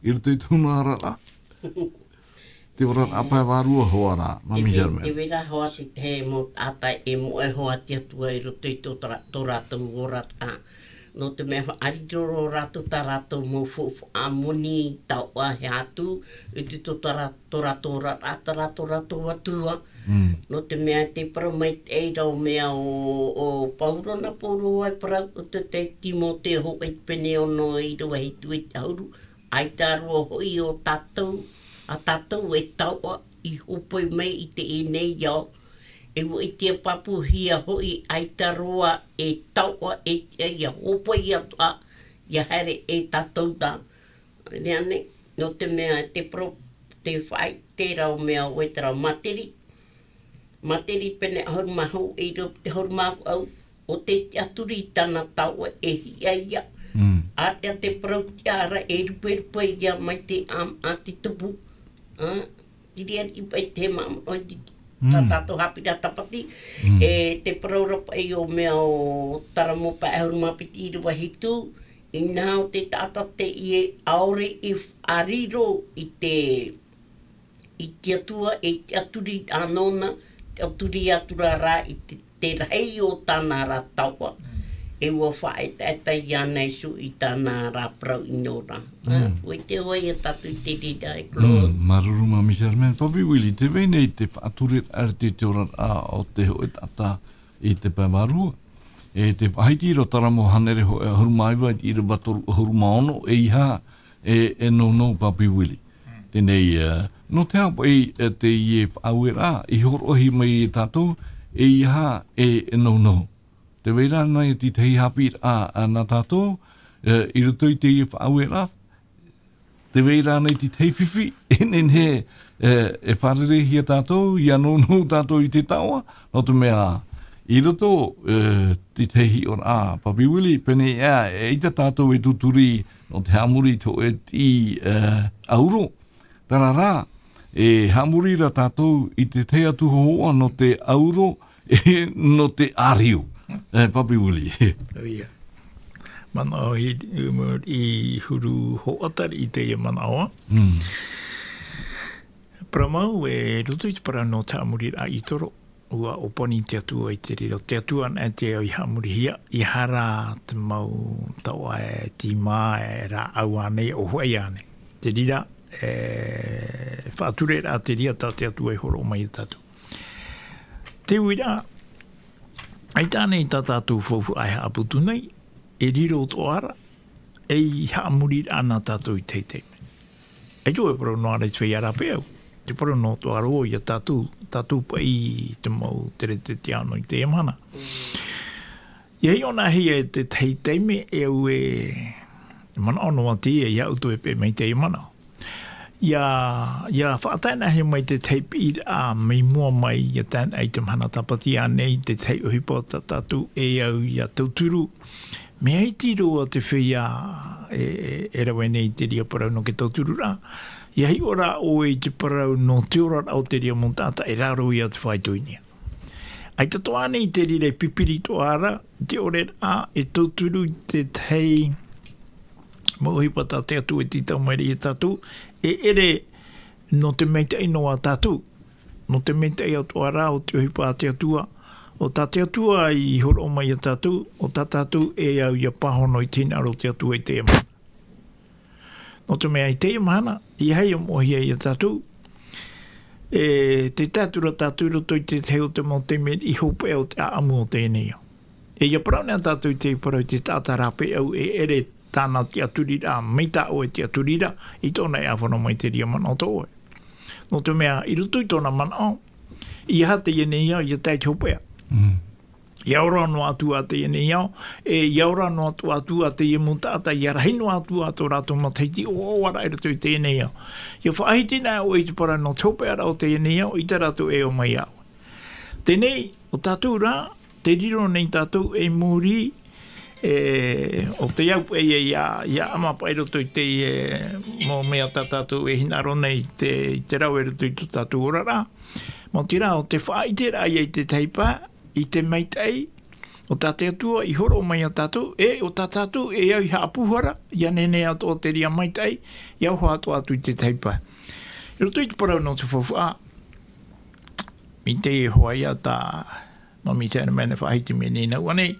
i roto i tōna oraraʻa? Te oraraʻa pae vārua hoʻi ra, Mami Germain. Te vai ra hoʻi te mau taʻata e moʻe hoʻi te Atua i roto i tō rā-, tō rātou oraraʻa. Nō te mea, fāriʻi roa rātou tā rātou mau faufaʻa moni, taoʻa, e aha atu, i te tō tā rā-, tō rātou oraraʻa, tā rātou, rātou Atua. Mm. Nō te mea, tē parau mai te reira mea ʻo, ʻo Pauro, nā Pauro e parau, ʻo te, te Timoteo hōʻē pene ono, ʻīrava hitu i te ʻahuru, ʻaita roa hoʻi ʻo tātou, ā tātou e taoʻa i hōpoi mai i teie nei ao, E ua ʻite pāpūhia hoʻi ʻaita roa e taoʻa e tiʻa ia hōpoi atu ā, ia haere e tātou tā. Reane, nō te mea te pro-, te faʻaʻite ra o mea ʻoe terā materi. Materi pene ʻahuru mā hau e rau te ʻahuru mā vaʻu, ʻo te tiʻaturi i tāna taoʻa e hiʻa ia. Mm. Ātea te parau tiʻa ra e ruperupe ia mai te ʻāmaʻa te tupu. Ā, tiri ariʻi paʻi te māmā o te Mm. tā tātou haʻapiʻiraʻa tāpati. Mm. E te parau ra paʻi o mea o Taramo pae ʻahuru mā piti ʻīrava hitu, inaha ʻo te taʻata teie ʻaore i faʻariro i te, i te Atua, e tiʻaturi ā nōna, tiʻaturi atu ra rā i te, te rahi o tāna ra taoʻa. Mm. E ua faʻaetaeta iāna Iesu i tāna ra parau ʻino ra. Mm. Ā, ʻua ʻite hoʻi ia tātou i te reira e Claude. Mm, māuruuru maitaʻi Charmaine. Papi Willie, tē vai nei te faʻatureraʻa i te oraraʻa o te hōʻē taʻata i te pae vārua. E te faʻahiti ra Taramo hānere hōʻē ʻahuru mā iva i te ʻīrava toru ʻahuru mā ono, eiaha e, e nounou Papi Willie. Teie nei, e, nō te aha paʻi, e, teie faʻaueraʻa i hōroʻahia mai ia tātou, eiaha e, e nounou. Tē vai ra ānei te tahi haʻapiʻiraʻa, ā, nā tātou, e, i roto i teie faʻaueraʻa, tē vai ra ānei te tahi fifi, e nehenehe, e, e fārereihia tātou, ia nounou tātou i te taoʻa, nō te mea, i roto, e, te tahi hiʻoraʻa, Papi Willie, pēnei ā, eʻita tātou e tūturi, nō te haʻamori i te hōʻē tiʻi, e, ʻauro. Terā rā, e haʻamori ra tātou i te tahi atu hōhoʻa nō te ʻauro, e, nō te ʻāriu. E, Papi Willie. ʻO ia. Manaʻo i, i huru hoʻatari i teie manaʻo. Mm. Parau mau, e roto i te parau nō te haʻamoriraʻa i toro, ua ʻōpani te Atua i te reira. Te Atua anaʻe te au i haʻamorihia, ʻeiaha rā te mau taoʻa e tīmā, e rāʻau ānei, ʻōfaʻi ānei. Te reira, e, faʻatureraʻa te reira tā te Atua i hōroʻa mai ia tātou. Te uiraʻa, ʻaita ānei tā tātou faufaʻa e haʻaputu nei, e riro atoʻa ra, ei haʻamoriraʻa nā tātou i teie nei. ʻAita e parau noa ra i te feiā rāpae au, te parau noa atoʻa ra ia tātou, tātou paʻi te mau Keresetiano i teie mahana. ʻIa hiʻo anaʻe hia e te tahi taime e au e manaʻo noa atu ia, ia ʻoutou e peʻe mai teie manaʻo. ʻIa, ʻia faʻatae anaʻe hia mai te tahi piʻiraʻa mai mua mai, ʻia tae anaʻe i te mahana tāpati ānei, te tahi ʻohipa tā tātou e au ʻia tauturu. Mea iti roa te feiā e, e, e rave nei i te reira parau nō te tautururaʻa. ʻIa hiʻo ra ʻoe i te parau nō te oraraʻa o te reira mau taʻata e raro ia te faito i niʻa. ʻAita atoʻa ānei te reira e pipiri atoʻa ra, te ʻoreraʻa e tauturu i te tahi mau ʻohipa tā te Atua e tītau mai ra ia tātou, e ʻere nō te maitaʻi noa tātou, nō te maitaʻi atoʻa ra o te ʻohipa a te Atua, ʻo tā te Atua i hōroʻa mai ia tātou, ʻo tā tātou e au ʻia pāhono i te hinaʻaro o te Atua i teie mahana. Nō te mea i teie mahana, ʻeiaha ʻia moʻehia ia tātou, e, tē tae atu ra tātou i roto i te tahi o te mau taime i hopeʻa o te ʻāʻamu o teie nei ao. E ʻia parau anaʻe tātou i te parau i te taʻata rāpae au e ʻere tāna tiʻaturiraʻa, mai tā ʻoe tiʻaturiraʻa, i tōna e ʻāfana mai te reira manaʻo tō ʻoe. Nō te mea, i roto i tōna manaʻo, ʻeiaha teie nei ao, ʻia tae i te hopeʻa. Mm. ʻIa ora noa atu ā teie nei ao, e ʻia ora noa atu ā teie mau taʻata, ʻia rahi noa atu ā tō rātou matahiti ʻoaʻoa ra i roto i teie nei ao. ʻIa faʻahiti anaʻe ʻoe i te parau nō te hopeʻaraʻa o teie nei ao, ʻeita rātou e ō mai ia ʻoe. Teie nei, ʻo tātou rā, tē riro nei tātou ei mōrī, e, ʻo tei au paʻi ia, ʻia, ʻia ʻama paʻi i roto i te, e, mau mea tā tātou e hinaʻaro nei, te, i te rave i roto i tō tātou oraraʻa. Maoti rā, ʻo te faʻaʻiteraʻa ia i te tahi pae, i te maitaʻi, ʻo tā te Atua i hōroʻa mai ia tātou, e, ʻo tā tātou e au i haʻapūhara, ʻia nehenehe atoʻa te reira maitaʻi, ʻia oha atoʻa atu i te tahi pae. I roto i te parau nō te faufaʻa, i teie hoʻi tā Mami Tēnamene faʻahiti mai nei nā ʻō nei,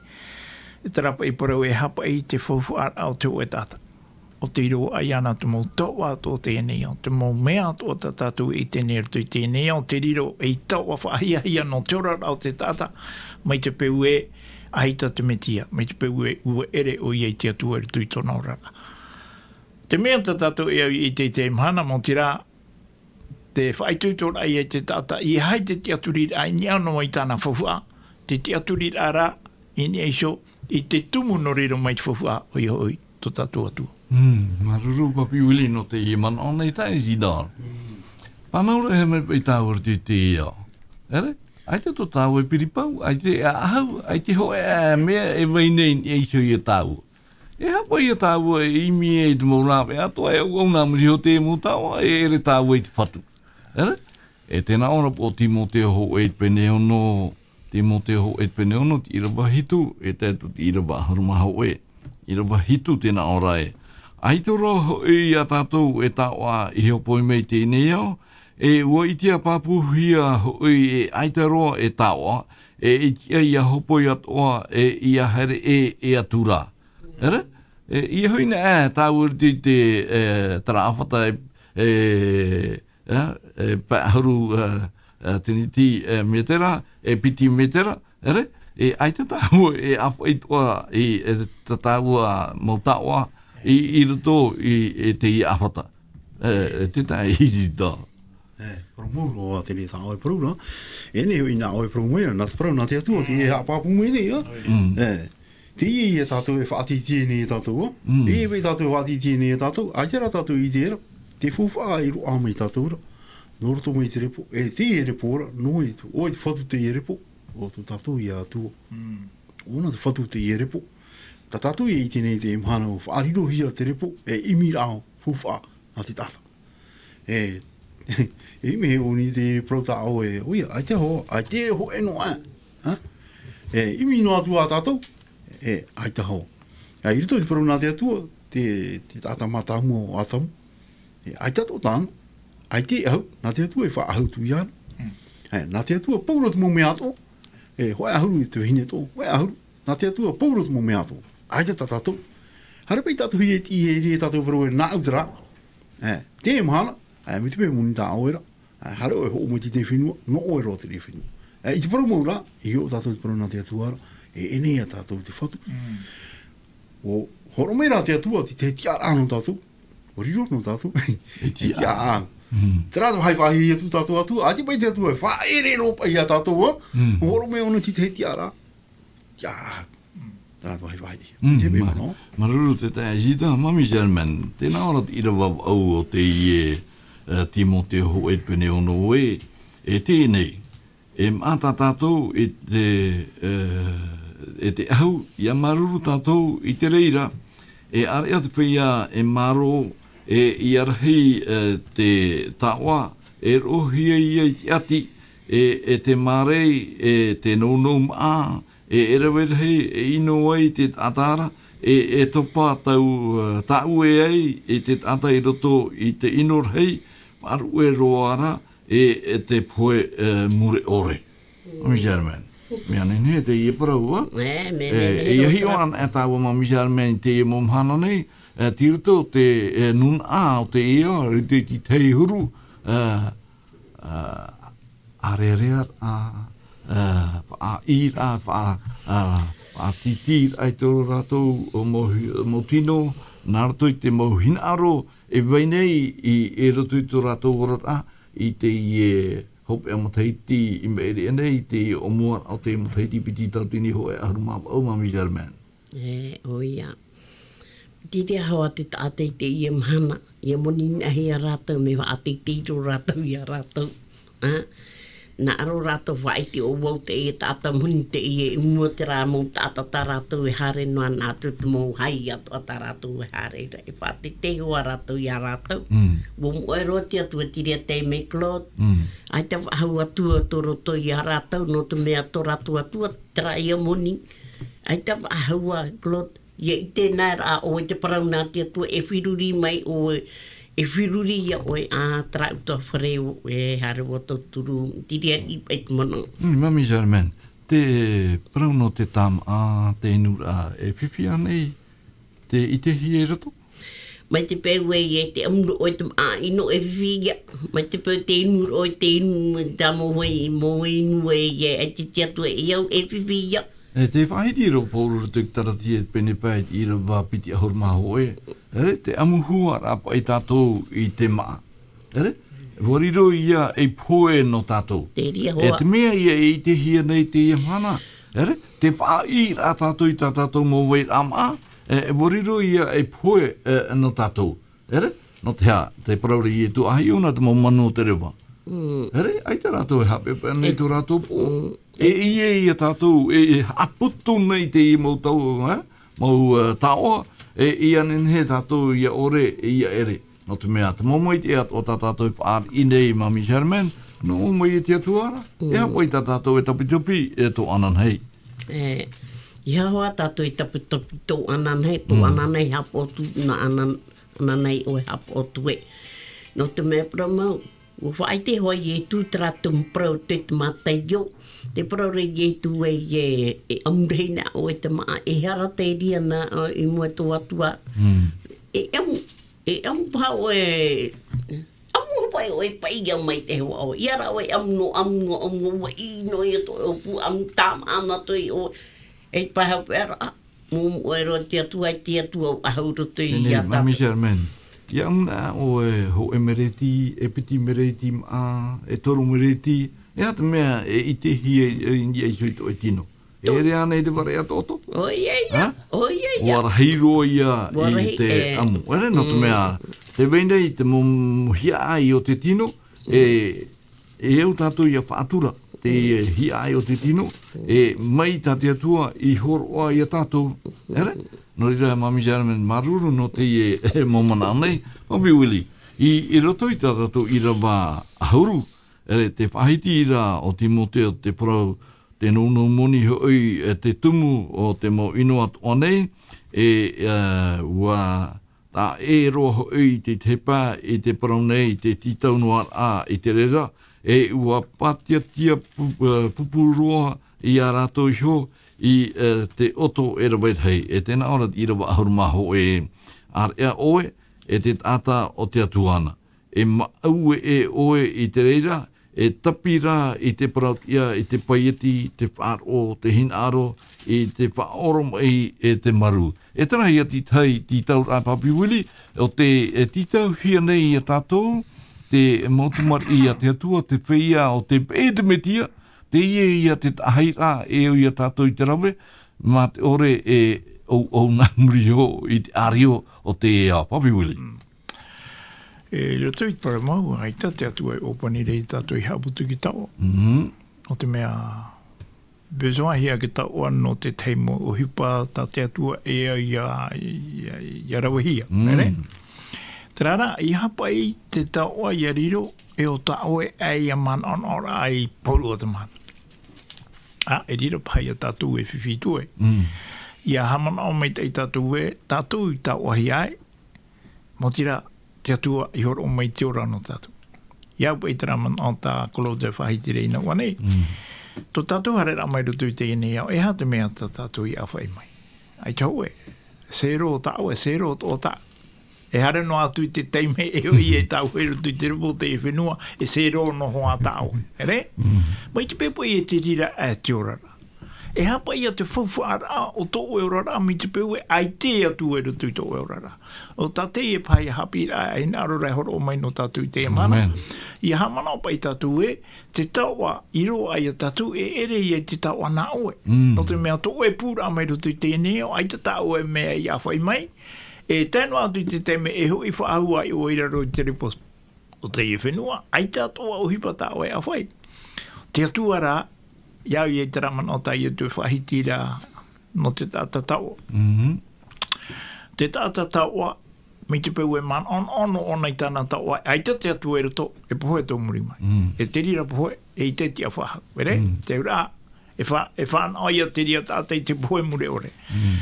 e terā paʻi parau e haʻapaʻo i te faufaʻaraʻa o te hōʻē taʻata. ʻO tei roaʻa iāna te mau taoʻa atoʻa o teie nei ao, te mau mea atoʻa tā tātou e ʻite nei i roto i teie nei ao, te riro ei taoʻa faʻahiahia nō te oraraʻa o te taʻata, mai te peu ē, ʻaita te Mesia, mai te peu ē, ʻua ʻere ʻoia i te Atua i roto i tōna oraraʻa. Te mea tā tātou e au i ʻite i teie mahana, maoti rā, te faʻaitoitoraʻa ia te taʻata, ʻeiaha te tiʻaturiraʻa i niʻa noa mai tāna faufaʻa, te tiʻaturiraʻa rā i niʻa iho i te tumu nō reira mai te faufaʻa, ʻoia hoʻi tō tātou Atua. Mm, māuruuru, Papi Willie, nō teie manaʻo nei, Taeaʻe Isidore. Pānau rā, e aha mai paʻi tāua i te, te ia. ʻEre? ʻAita tō tāua e piri pau, ʻaita e ʻaʻahu, ʻaita e hōʻē mea e vai nei i niʻa iho ia tāua. E aha paʻi ia tāua e ʻimi i te mau rāveʻa atoʻa, e auauna muri iho i te mau taoʻa, e ʻere tāua i te Fatu. ʻEre? E tē nā ʻō ra paʻi ʻo Timoteo hōʻē i te pene ono, Timoteo hōʻē i te pene ono, te ʻīrava hitu, e tae atu i te ʻīrava ʻahuru mā hōʻē. ʻĪrava hitu tē nā ʻō ra ē. ʻAita roa hoʻi ia tātou e taoʻa i hōpoi mai i teie nei ao, e ʻua ʻitehia pāpūhia hoʻi e ʻaita roa e taoʻa, e ʻitehia ia hōpoi atoʻa, e ia haere ʻē, ʻē atu ra. ʻEre? E, ʻeiaha hoʻi nā, e, tāua i te, e, terā ʻāfata, e, e, e, e, pae ʻahuru, e, e, tēniti, e, metera, e piti metera, ʻere? E ʻaita tāua e ʻāfaʻi atoʻa i, e, tā tāua mau taoʻa i, i roto i, e, teie ʻāfata. E, e, te tae i te tā. E, parau mau roa te reira tā ʻoe parau ra. E nehenehe hoʻi nā ʻoe parau mai ra, nā te parau nā te Atua, teie e haʻapāpū mai nei, ā? Mm. E, teie ia tātou e faʻatītīraʻa nei ia tātou, ā? Mm. Teie paʻi tātou e faʻatītīraʻa nei ia tātou, ʻaita rā tātou i ʻite ra, te faufaʻa i roaʻa mai ia tātou ra. Nō roto mai te repo, e teie repo ra, nō ʻoe, ʻo te Fatu teie repo, ʻo tō tātou ia Atua. Mm. ʻOna te Fatu teie repo. Tā tātou e ʻite nei i teie mahana ʻua faʻarirohia te repo, e ʻimiraʻa faufaʻa nā te taʻata. E, e ʻimi e ʻō nei te parau tā ʻoe, ʻoia, ʻaita hoʻi, ʻaita hoʻi noa, ā? E, ʻimi noa atu ā tātou, e, ʻaita hoʻi. Ā, i roto i te parau nā te Atua, te, te taʻata mātāmua ʻo Atamu. E, ʻaita atoʻa tāna, ʻaita e ʻahu, nā te Atua e faʻaʻahu atu iāna. Mm. E, nā te Atua, pauroa te mau mea atoʻa, e, hōʻē ʻahuru i te vahine atoʻa, hōʻē ʻahuru, nā te Atua, pauroa te mau mea atoʻa. ʻAita tā tātou. Haere paʻi tātou i te, i te, i te tātou parau e nāʻu terā. E, teie mahana, e, mai te peu moni tā ʻoe ra. E, haere ʻoe e hoʻo mai i te fenua, nō ʻoe roa te fenua. E, i te parau mau ra, i hiʻo tātou i te parau nā te Atua ra, e, e nehenehe ia tātou te Fatu. Mm. ʻUa hōroʻa mai rā te Atua, te, te tiʻaraʻa nō tātou. ʻUa riro nō tātou. E tiʻa. E tiʻa. Mm. Terā te vāhi vāhi atu tātou atu, ʻaita paʻi te Atua e faʻaʻere roa paʻi ia tātou, ā? Mm. ʻUa hōroʻa mai ʻōna te, te tiʻaraʻa. Tiʻa. Terā te vāhi vāhi. Mm, te mea ma-, nō. Māuruuru te taeaʻe Zita, Mami Germaine. Tē nā ʻō ra te ʻīrava vaʻu o teie, e, Timoteo hōʻē pene ono ē, e teie nei. E maʻa tā tātou i te, e, e te ʻahu, ʻia māuruuru tātou i te reira, e ʻāreʻa te feiā e mārō, e ʻia rahi, e, te taoʻa, e roʻohia ia i te ʻati, e, e te mārei, e te nounou maʻa, e, e rave rahi, e ʻino ai te taʻata ra, e, e topa tau, e, tāʻue ai, e te taʻata i roto i te ʻino rahi, faʻaruʻe roa ra, e, e te pohe, e, mure ʻore. Mm. Mami Germaine. Mea nehenehe teie parau, ā? E, mea nehenehe roa. E, e hiʻo ana e tāua Mami Germaine i teie mau mahana nei, e, tei roto te, e, nūnaʻa o te ia, i te, i te tahi huru, e, e, ʻārearea, e, e, faʻaʻī ra, faʻa-, e, faʻatītī ra i tō rātou mau hi-, mau tino, nā roto i te mau hinaʻaro, e vai nei i, i roto i tō rātou oraraʻa, i teie hopeʻa matahiti i maʻiri aʻe nei, i te ʻōmuaraʻa o te matahiti piti tauatini hōʻē ʻahuru mā vaʻu, Mami Germaine. E, ʻoia. Te reira hoʻi te taʻata i teie mahana, ʻia moni nā hea rātou, mea faʻateitei roa rātou ia rātou. Ā, nā ʻō rātou faʻaʻite ʻo vau teie taʻata moni teie i mua terā mau taʻata tā rātou e haere noa, nā atu te mau haʻi atoʻa tā rātou e haere ra, e faʻateitei hoʻi rātou ia rātou. Mm. ʻUa moʻe roa te Atua, te reira e tae mai Claude. Mm. ʻAita faʻahou atu tō roto ia rātou, nō te mea tō rātou Atua, terā ia moni. ʻAita faʻahou ā Claude. ʻIa ʻite na rā ʻoe i te parau nā te Atua, e feruri mai ʻoe, e feruri ia ʻoe, ā, terā ʻutuāfare ē, e haere ʻo tauturu, te reira i paʻi te manaʻo. Mm, Mami Germaine, te parau nō te tāmāʻa, te inuraʻa, e fifi ānei te ʻitehia i roto? Mai te peu ē, e te ʻamu roa ʻoe te māʻa ʻino, e fifi ia. Mai te peu te inu roa ʻoe te inu, tā mau hoa, mau hoa inu ē, e te, te Atua e au, e fifi ia. E te faʻahiti roa pauroa i te Kalatia pene pae, i te ʻīrava piti ʻahuru mā hōʻē. ʻEre, te ʻamuhia rā paʻi tātou i te māʻa. ʻEre? ʻUa riro ia ei pohe nō tātou. Te reira E hoa. te mea ia e ʻitehia nei teie mahana. ʻEre, te faʻaʻī rā tātou i tā tātou mau vairaʻa maʻa. E, ʻua riro ia ei pohe, e, nō tātou. ʻEre, nō te aha, te parau ra Ietu, ʻaita ʻōna te mau manu o te reva. Mm. ʻEre, ʻaita rātou e haʻapeʻapeʻa nei E tō rātou pō. Mm. E ʻia, ia tātou, e, e haʻaputu nei teie mau tau, e, mau, e, taoʻa, e, ʻia nehenehe tātou, ʻia ʻore, e, ʻia ʻere. Nō te mea, te mau maitaʻi atoʻa tā tātou e fāriʻi nei, Mami Sherman, nō mai e te Atua ra, e Mm. haʻapaʻo i tā tātou e tapitapi, e tō ananahi. E, ʻeiaha hoʻi tātou e tapitapi tō ananahi, tō Mm. ananahi haʻapaʻo atu, nā anan-, ananahi ʻoe haʻapaʻo atu ē. Nō te mea parau mau, ʻua faʻaʻite hoʻi Ietu terā tumu parau te te Mataio, te parau ra Ietu ē, e, e ʻamu rahi na ʻoe te maʻa, e hara te reira na, ʻo, i mua i tō Atua. Mm. E ʻamu, e ʻamu paha ʻoe, ʻamu paha ʻoe e paʻi mai te hoa ʻoe. ʻIa rā ʻoe ʻamu noa, ʻamu noa, ʻamu noa, ʻua ʻī noa ia tō ʻoe pū, ʻamu tāmā ana tō ʻoe. E paha paʻi ra, ʻamu ʻoe roa te Atua, te Atua ʻahu roto Nei, ia Mami tātou. Sherman. ʻIa ʻamu na ʻoe hōʻē mereti, e piti mereti maʻa, e toru mereti, e aha te mea e ʻitehia i, i, i, i tō ʻoe tino. E Tō- ʻere ānei te fare atoʻoto? ʻOia ia, Ha? ʻoia ia. ʻUa rahi roa ia ʻUa i rahi, te e. ʻamu. ʻEre, nō te Mm. mea, tē vai nei te mau hiaʻai o te tino, e, e au tātou ʻia faʻatura, te hiaʻai o te tino, e mai tā te Atua i hōroʻa ia tātou. ʻEre? Nō reira, Mami Sherman, māuruuru nō teie, e, mau manaʻo nei, Papi Willie, i, i roto i tā tātou ʻīrava ʻahuru, ʻere, te faʻahiti ra o Timoteo te parau, te nounou moni hoʻi, e, te tumu o te mau ʻino atoʻa nei, e, e, ʻua taʻa ʻē roa hoʻi te, te hepa i te parau nei, te tītau noa ra i te reira, e ʻua pātiatia pu-, e, pupū roa ia rātou iho i, e, te ʻoto e rave rahi. E tēnā ʻō ra te ʻīrava ʻahuru mā hōʻē, ʻāreʻa ʻoe, e te taʻata o te Atua na. E maʻue ʻē ʻoe i te reira, e tapiraʻa i te parau-tiʻa, i te paieti, te faʻaroʻo, te hinaʻaro, i te faʻaoromaʻi, e te marū. E terā ia te tahi tītauraʻa, Papi Willie, o te, e, tītauhia nei ia tātou, te mau tamariʻi a te Atua, te feiā o te, e te Metia, teie ia te taʻahiraʻa e au ia tātou i te rave, mā te ʻore e ʻouʻou nā muri iho i te ʻārio o te ao, Papi Willie. Mm. E roto i te parau mau, ʻaita te Atua e ʻōpani ra ia tātou i haʻaputu i te taoʻa. Mhm. Nō te mea, besoin hia te taoʻa nō te tahi mau ʻohipa tā te Atua e au ia, ia, ia ravehia, Mm. ʻere? Terā rā, ʻeiaha paʻi te taoʻa ʻia riro, e ʻo tā ʻoe ʻae ʻia manaʻonaʻo ra i te pōrua o te mahana. ʻĀ, e riro paha ia tātou e fifi atu ai. Mm. ʻIa haʻamanaʻo maitaʻi tātou ē, tātou i taoʻahia ai, maoti rā, te Atua i hōroʻa mai te ora nō tātou. ʻIa au paʻi terā manaʻo tā Claude e faʻahiti ra i nā ʻō nei. Mm. Tō tātou haereraʻa mai roto i teie nei ao, e aha te mea tā tātou i ʻāfaʻi mai? ʻAita hōʻē, zéro tā ʻoe, zéro tō ʻoe. E haere noa atu i te taime e hoʻi e tāuʻe roto i te repo o teie fenua, e zéro noa hoʻi tā ʻoe. ʻEre? Mm. Mai te peu paʻi e te reira ā te oraraʻa. E aha paʻi ia te faufaʻaraʻa o tō ʻoe oraraʻa mai te peu e ʻaita atu ʻoe i roto i tō ʻoe oraraʻa. ʻO tā teie paha ia haʻapiʻiraʻa e hinaʻaro ra e hōroʻa mai nō tātou i teie mahana. Amen. ʻIa haʻamanaʻo paʻi tātou ē, te taoʻa i roaʻa ia tātou e ʻere ia i te taoʻa nā ʻoe. Mm. Nō te mea tō ʻoe pūraʻa mai roto i teie nei ao, ʻaita tā ʻoe mea i ʻāfaʻi mai, e tae noa atu i te taime e hoʻi faʻahou ai ʻoe i raro i te repo o teie fenua, ʻaita atoʻa ʻohipa tā ʻoe e ʻāfaʻi. Te Atua rā, ʻia au ia i terā manaʻo tā Ietu e faʻahiti ra nō te taʻata taoʻa. Mhm. Te taʻata taoʻa, mai te peu e manaʻonaʻo ʻōna i tāna taoʻa, ʻaita te Atua i roto, e pohe tō muri mai. Mm. E te reira pohe, eʻita e tiʻa faʻahou. ʻEre? Mm. Te auraʻa, e fa-, e fānaʻo ia te reira taʻata i te pohe mure ʻore. Mm.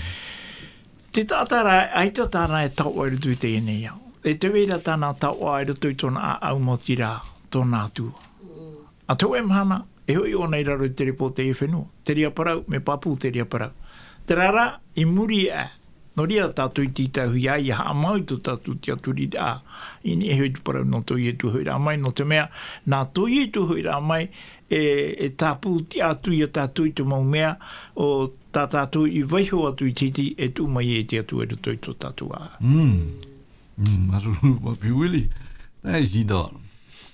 Te taʻata rā, ʻaita tāna e taoʻa i roto i teie nei ao. E tē vai ra tāna taoʻa i roto i tōna ʻāʻau, maoti rā, tōna Atua. Mm. ʻA te hōʻē mahana, e hoʻi ʻōna i raro i te repo o teie fenua. Te reira parau, mea pāpū te reira parau. Terā rā, i muri aʻe, nō reira tātou i tītauhia ai, ʻia haʻamau i tō tātou tiʻaturiraʻa, i niʻa iho i te parau nō tō Ietu hoʻiraʻa mai, nō te mea, nā tō Ietu hoʻiraʻa mai, e, e tāpū tiʻa atu ia tātou i te mau mea, ʻo tā tātou i vaiiho atu i te hiti, e tuʻu mai e te Atua i roto i tō tātou ʻāʻau. Mm. Mm, māuruuru, Papi Willie. Thanks, Isidore.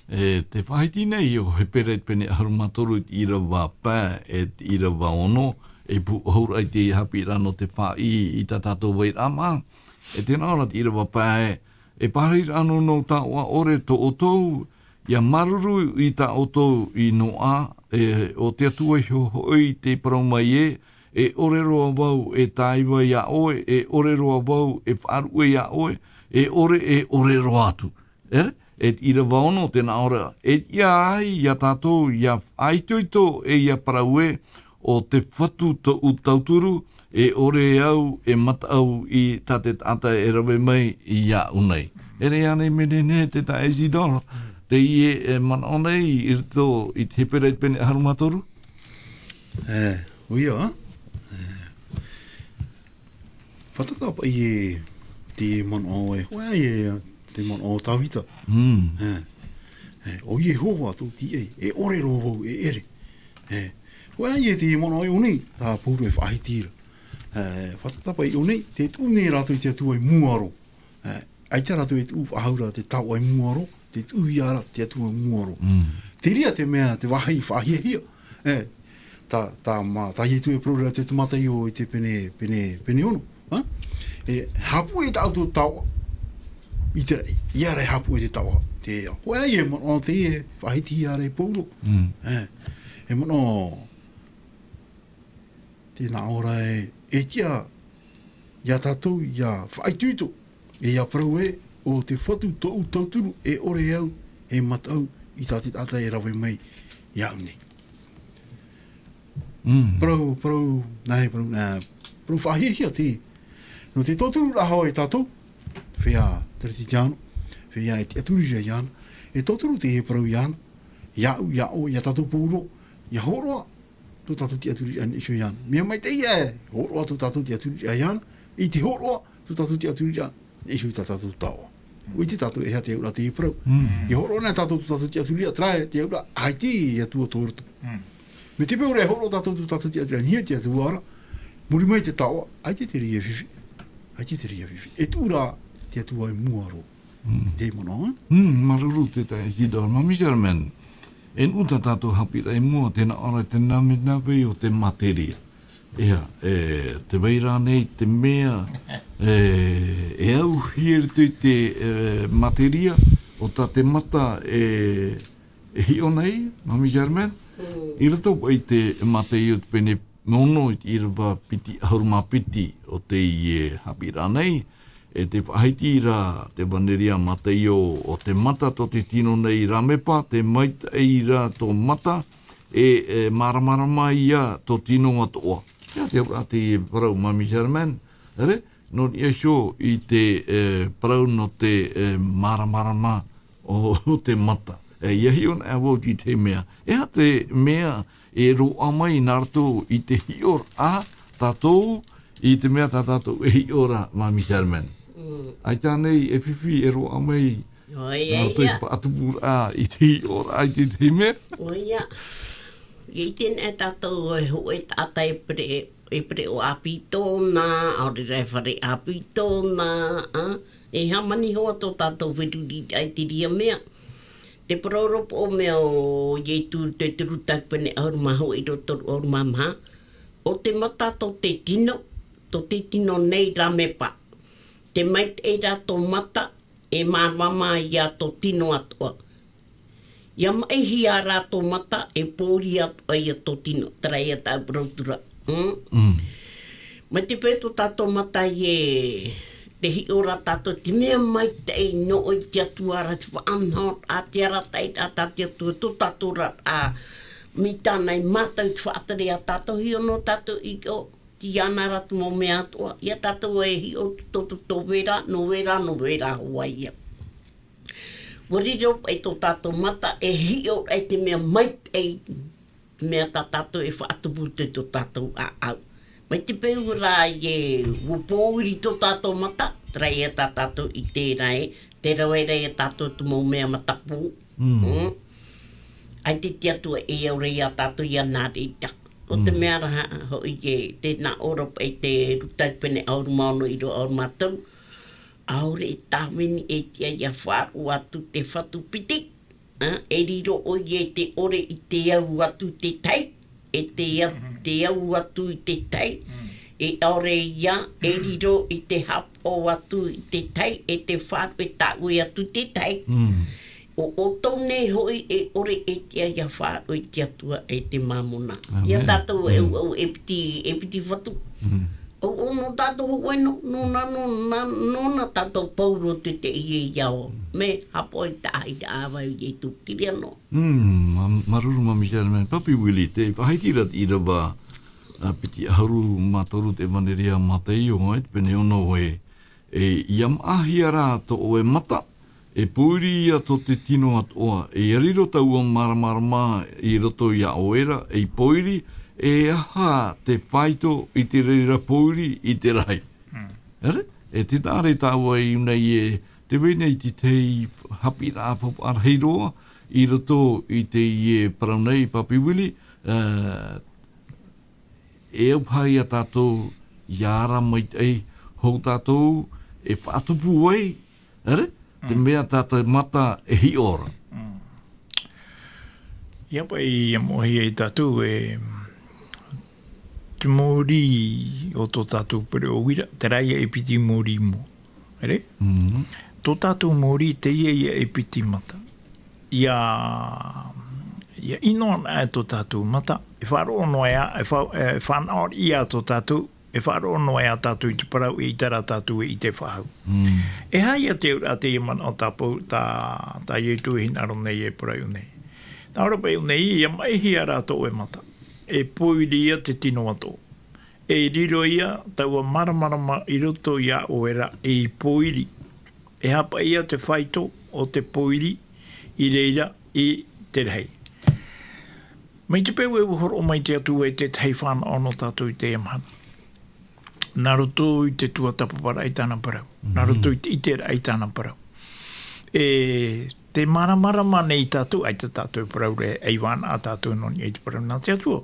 E te faʻahiti nei o Hepera i te pene ʻahuru mā toru i te ʻīrava pae, e te ʻīrava ono, e pūʻohu ra i te haʻapiʻiraʻa nō te faʻaʻī i tā tātou vairaʻa māʻa. E tē nā ʻō ra te ʻīrava pae, e pārahi ra ʻānō nō taoʻa ʻore tō ʻoutou, ʻia māuruuru i tā ʻoutou i noaʻa, e, ʻo te Atua iho hoʻi tei parau mai ē, e ʻore roa vau e taiva iā ʻoe, e ʻore roa vau e faʻaruʻe iā ʻoe, e ʻore, e ʻore roa atu. E, e te ʻīrava ono tē nā ʻō ra, e tiʻa ai iā tātou ʻia faʻaitoito e ʻia parau ē, ʻo te Fatu tōʻu tauturu, e ʻore au e mataʻu i tā te taʻata e rave mai iāʻu nei. E ʻere ānei e nehenehe te taeaʻe Isidore, teie e manaʻo nei i roto i te Hepera i te pene ʻahuru mā toru? E, ʻoia, e, fātata paʻi e te manaʻo e, hōʻē ā e te manaʻo o Tāvita. Mm. E, e, ʻo Iehova tōʻu tīaʻi, e ʻore roa vau e ʻere. E, hōʻē ā e te manaʻo i ʻō nei, tā Pauro e faʻahiti ra. E, fātata paʻi i ʻō nei, tē tuʻu nei rātou i te Atua i mua roa. E, ʻaita rātou e tuʻu faʻahou ra te taoʻa i mua roa, tē tuʻu ia ra te Atua i mua roa. Mm. Terā te mea, te vāhi faʻahiahia. E, tā, tā mā, tā Ietu e parau ra te Mātaio i te pene, pene, pene ono. Ha? E, haʻapuʻe tā ʻoutou taoʻa i te raʻi, ʻia haʻapuʻe te taoʻa, te ao. Hōʻē ā e manaʻo teie e faʻahiti ra e Pauro. Mm. E, e manaʻo, tē nā ʻō ra ē, e tiʻa iā tātou ʻia faʻaitoito, e ʻia parau ē, ʻo te Fatu tōʻu tauturu, e ʻore au e mataʻu i tā te taʻata e rave mai iāʻu nei. Mm. Parau, parau, nā hea parau, nā, parau faʻahiahia te, nō te tauturu ra hoʻi e tātou, feiā Teretitiano, feiā e tiʻaturi ra iāna, e tauturu teie parau iāna, iāʻu, iā ʻoe, iā tātou pauroa, ʻia hōroʻa tō tātou tiʻaturiraʻa i niʻa iho iāna. Mea maitaʻi ē, hōroʻa tō tātou tiʻaturiraʻa iāna, i te hōroʻa tō tātou tiʻaturiraʻa i niʻa iho i tā tātou taoʻa. ʻUa ʻite tātou e aha te auraʻa teie parau. Mm. E hōroʻa na tātou tō tātou tiʻaturiraʻa, terā te auraʻa, ʻaita e Atua tō roto. Mm. Mai te peu ra e hōroʻa tātou tō tātou tiʻaturiraʻa i niʻa i te Atua ra, muri mai te taoʻa, ʻaita te reira e fifi. ʻAita te reira e fifi. E tuʻu ra te Atua i mua roa. Mm. Te manaʻo, e? Mm, māuruuru te taeaʻe Isidore. Māmī Germaine, e nuʻu tā tātou haʻapiʻiraʻa i mua, tē nā ʻō ra te navenave o te materia. ʻEa, e, tē vai ra ānei te mea, e, e auhia i roto i te, e, materia, ʻo tā te mata e, e hiʻo nei, Māmī Germaine? Mm. I roto paʻi i te Mātaio i te pene ono i te ʻīrava piti ʻahuru mā piti o teie haʻapiʻiraʻa nei, e tē faʻahiti ra te ʻevaneria a Mātaio, ʻo te mata tō te tino nei ramepa, tē maitaʻi ra tō mata, e, e māramarama ia tō tino atoʻa. ʻEa te auraʻa teie parau, Māmī Germaine, ʻere, nō niʻa iho i te, e, parau nō te, e, māramarama o, o te mata. E, ʻia hiʻo anaʻe vau i te mea. E aha te mea e roaʻa mai nā roto i te hiʻoraʻa tātou, i te mea tā tātou e hiʻo ra, Māmī Germaine? Mm. ʻAita ānei e fifi e roaʻa mai ʻOia, nā roto i te faʻatupuraʻa i te hiʻoraʻa i te, te mea? ʻOia. ʻIa ʻite nei tātou e hōʻē taʻata e pereʻoʻo ʻāpī tōna, ʻaore rā e fare ʻāpī tōna, ā, e hāmani hoʻi tō tātou feruriraʻa i te reira mea. Te parau ra paʻi mea o Ietu i te Luka pene ʻahuru mā hōʻē, ʻīrava toru ʻahuru mā maha. ʻO te mata tō te tino, tō te tino nei ramepa. Tē maitaʻi ra tō mata, e māramarama ia tō tino atoʻa. ʻIa maʻihia rā tō mata, e pōuri atoʻa ia tō tino, terā ia tāʻu parau atu ra. Mm? Mm. Mai te peu tō tātou mata e tē hiʻo ra tātou, te mea maitaʻi nō ʻoe i te Atua ra, te faʻanahoraʻa, te arataʻiraʻa tā te Atua, tō tātou ra, ā, mai tāna i mātau te faʻatere iā tātou, hiʻo nō tātou i ʻō, Tiʻa na rā te mau mea atoʻa, ia tātou e hiʻo tō, tō, tō vera, nō vera, nō vera hoʻi ia. ʻUa riro paʻi tō tātou mata e hiʻo ai te mea maitaʻi, te mea tā tātou e faʻatupu i tō tātou ʻāʻau. Mai te peu rā ē ʻua pōuri tō tātou mata, terā ia tā tātou i terā ē, te rave ra ia tātou te mau mea matapū. Mm. Mm. ʻAita te Atua e au ra ia tātou ia nā reira. ʻO te mea ra hoʻi ē, tē nā ʻō ra paʻi te Luka pene ʻahuru mā ono, ʻīrava ʻahuru mā toru. ʻAore e tāvini e tiʻa ʻia faʻaroʻo atu te fatu piti. ā, e riro ʻoia i te ʻore i te au atu i te tahi, e te a-, te au atu i te tahi, e ʻaore ia, e riro i te haʻapaʻo atu i te tahi, e te faʻaruʻe tāʻue atu i te tahi. ʻO ʻoutou nei hoʻi e ʻore e tiʻa ia faʻaroʻo i te Atua e te Māmona. Ia tātou e, au, e piti, e piti fatu. Au, au, nō tātou hōʻē nō, nō nā, nō nā, nō nā tātou pauroa te te ie i ao. Mea haʻapaʻo i te tahi ʻāvae o Ietu Kiriano. Mm, ma-, māuruuru, Mami Sherman. Papi Willie, tē faʻahiti ra te ʻīrava, ā, piti ʻahuru mā toru te ʻEvaneria a Māteo, ē, te pene ono ē, e, ʻia maʻahia rā tō ʻoe mata, e pōiri ia tō te tino atoʻa, e ʻia riro taua māramarama i roto iā ʻoe ra, ei pōiri, e aha te faito i te reira pōiri i te rahi. Mm. Ere? E te tare tāua i ʻō nei e, tē vai nei te tahi haʻapiʻiraʻa faufaʻa rahi roa, i roto i teie parau nei, Papi Willie, ā, e au paha ia tātou ʻia ara maitaʻi, hou tātou e faʻatupu ai, ere? Te mea tā te mata e hiʻo ra. Mm. Ia paʻi, ʻia moʻehia ia tātou e te mōrī o tō tātou pereʻoʻo uira, terā ia e piti mōrī mua. Ere? Mm. Tō tātou mōrī, teie ia e piti mata. ʻIa, ʻia ʻino ana e tō tātou mata, e faʻaroʻo noa ā, e fa-, e fānaʻo ia tō tātou, e faʻaroʻo noa ā tātou i te parau, e ʻite rā tātou e ʻite faʻahou. Mm. E aha ia te auraʻa teie manaʻo tāpau, tā, tā Ietu e hinaʻaro nei e parau nei. Nā ʻō ra paʻi nei, ʻia maʻihia rā tō ʻoe mata. E pōiri ia te tino atoʻa. E riro ia taua māramarama i roto iā ʻoe ra ei pōiri. E aha paʻi ia te faito o te pōiri i reira i te rahi. Mai te peu e ua hōroʻa mai te Atua i te tahi fānaʻo nō tātou i teie mahana. Nā roto i te tuatāpaparaʻa i tāna parau. Nā roto i te ʻiteraʻa i tāna parau. E te māramarama nei tātou, ʻaita tātou e parau ra, ʻei vānaʻa tātou nō niʻa i te parau nā te Atua.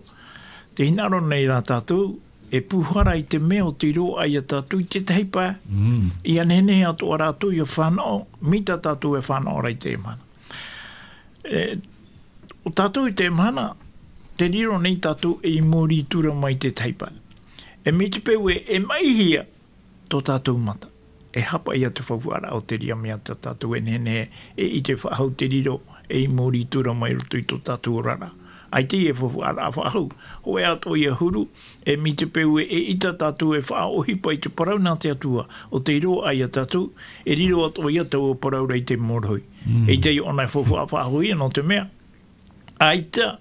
Tē hinaʻaro nei rā tātou, e pūhara i te mea ʻo tei roaʻa ia tātou i te tahi pae. Mm. ʻIa nehenehe atoʻa rātou ʻia fānaʻo, mai tā tātou e fānaʻo ra i teie mahana. E, ʻo tātou i teie mahana, tē riro nei tātou ei mōrī atu ra mai te tahi pae. E mai te peu e, e maʻihia tō tātou mata. E aha paʻi ia te faufaʻaraʻa o terā mea tā tātou e nehenehe e ʻite faʻahou, tē riro ei mōrī atu ra mai roto i tō tātou oraraʻa. ʻAita e faufaʻaraʻa faʻahou. Hōʻē atoʻa ia huru, e mai te peu e, e ʻita tātou e faʻaʻohipa i te parau nā te Atua, ʻo tei roaʻa ia tātou, e riro atoʻa ia taua parau ra i te mōrohi. Mm. ʻAita ʻōna e faufaʻa faʻahou ia nō te mea. ʻAita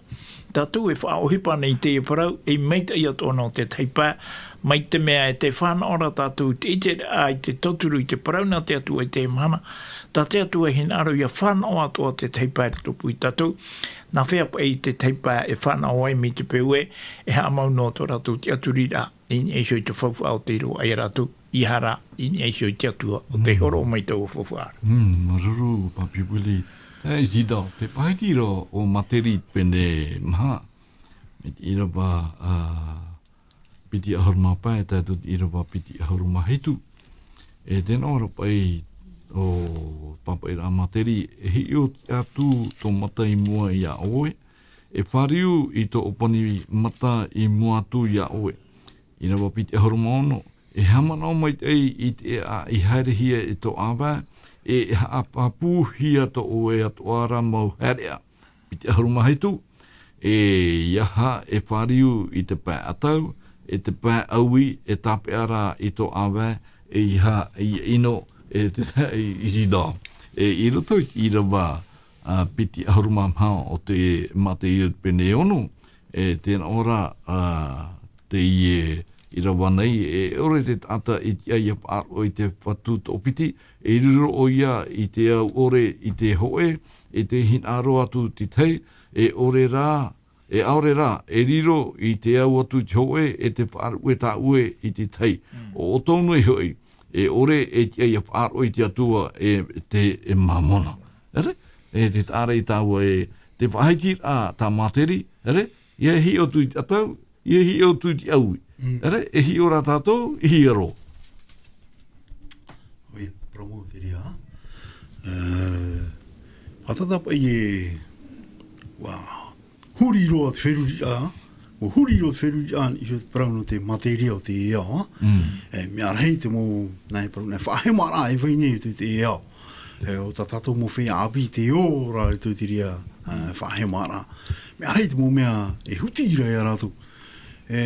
tātou e faʻaʻohipa nei i teie parau, e maitaʻi atoʻa nō te tahi pae, mai te mea e tē fānaʻo ra tātou i te ʻiteraʻa, i te tauturu i te parau nā te Atua i teie mahana, tā te Atua e hinaʻaro ʻia fānaʻo atoʻa te tahi pae i roto pū ia tātou, nā hea paʻi te tahi pae e fānaʻo ai mai te peu ē, e haʻamau noa tō rātou tiʻaturiraʻa, i niʻa iho i te faufaʻa ʻo tei roaʻa ia rātou, ʻaore rā, i niʻa iho i te Atua, ʻo tei hōroʻa mai taua faufaʻa ra. Mm, māuruuru, Papi Willie. E, Isidore, tē faʻahiti ra ʻo Materi pene maha. Mai te ʻīrava, ā, piti ʻahuru mā pae, tae atu i te ʻīrava piti ʻahuru mā hitu. E tē nā ʻō ra paʻi ʻo te pāpaʻiraʻa a Materi, e hiʻo atu tō mata i mua iā ʻoe, e fāriu i tō ʻōpani mata i mua atu iā ʻoe. ʻĪrava piti ʻahuru mā ono, e haʻamanaʻo maitaʻi i te ʻēʻa i haerehia e tō ʻāvae, e haʻapāpūhia tō ʻoe atoʻa ra mau haereʻa. Piti ʻahuru mā hitu, e ʻeiaha e fāriu i te pae ʻatau, e te pae ʻaui, e tāpeʻa rā i tō ʻāvae, e ʻeiaha ʻia ʻino, e te, i, i Isidore. E i roto i te ʻīrava, ā, piti ʻahuru mā maha o te Mātaiu pene ono, e tē nā ʻō ra, ā, teie ʻīrava nei, e ʻore te taʻata i tiʻa ʻia faʻaroʻo i te Fatu toʻopiti, e riro ʻoia i te au ʻore i te hōʻē, e te hinaʻaro atu i te tahi, e ʻore rā, e ʻaore rā, e riro i te au atu i te hōʻē, e te faʻaruʻe tāʻue i te tahi. Mm. ʻO ʻoutou nei hoʻi, e ʻore e tiʻa ʻia faʻaroʻo i te Atua e te, e Māmona. ʻEre? E te taʻa ra i tāua e te faʻahitiraʻa tā Māteri, ʻere? ʻIa hiʻo atu i te ʻatau, ʻia hiʻo atu i te ʻaui. Mm. ʻEre? E hiʻo rā tātou, i hiʻo roa. ʻOia, parau mau te reira. E, Fātata paʻi e, ʻua huri roa te feruriraʻa, ʻua huri roa te feruriraʻa i te parau nō te materia o te ao, ā. Mm. E, mea rahi te mau, nā e parau, nā e faʻahemaraʻa e vai nei te, te ao. E, ʻo tā tātou mau feiā ʻāpī te ora i tō te reira, e, faʻahemaraʻa. Mea rahi te mau mea e huti ra ia rātou. E,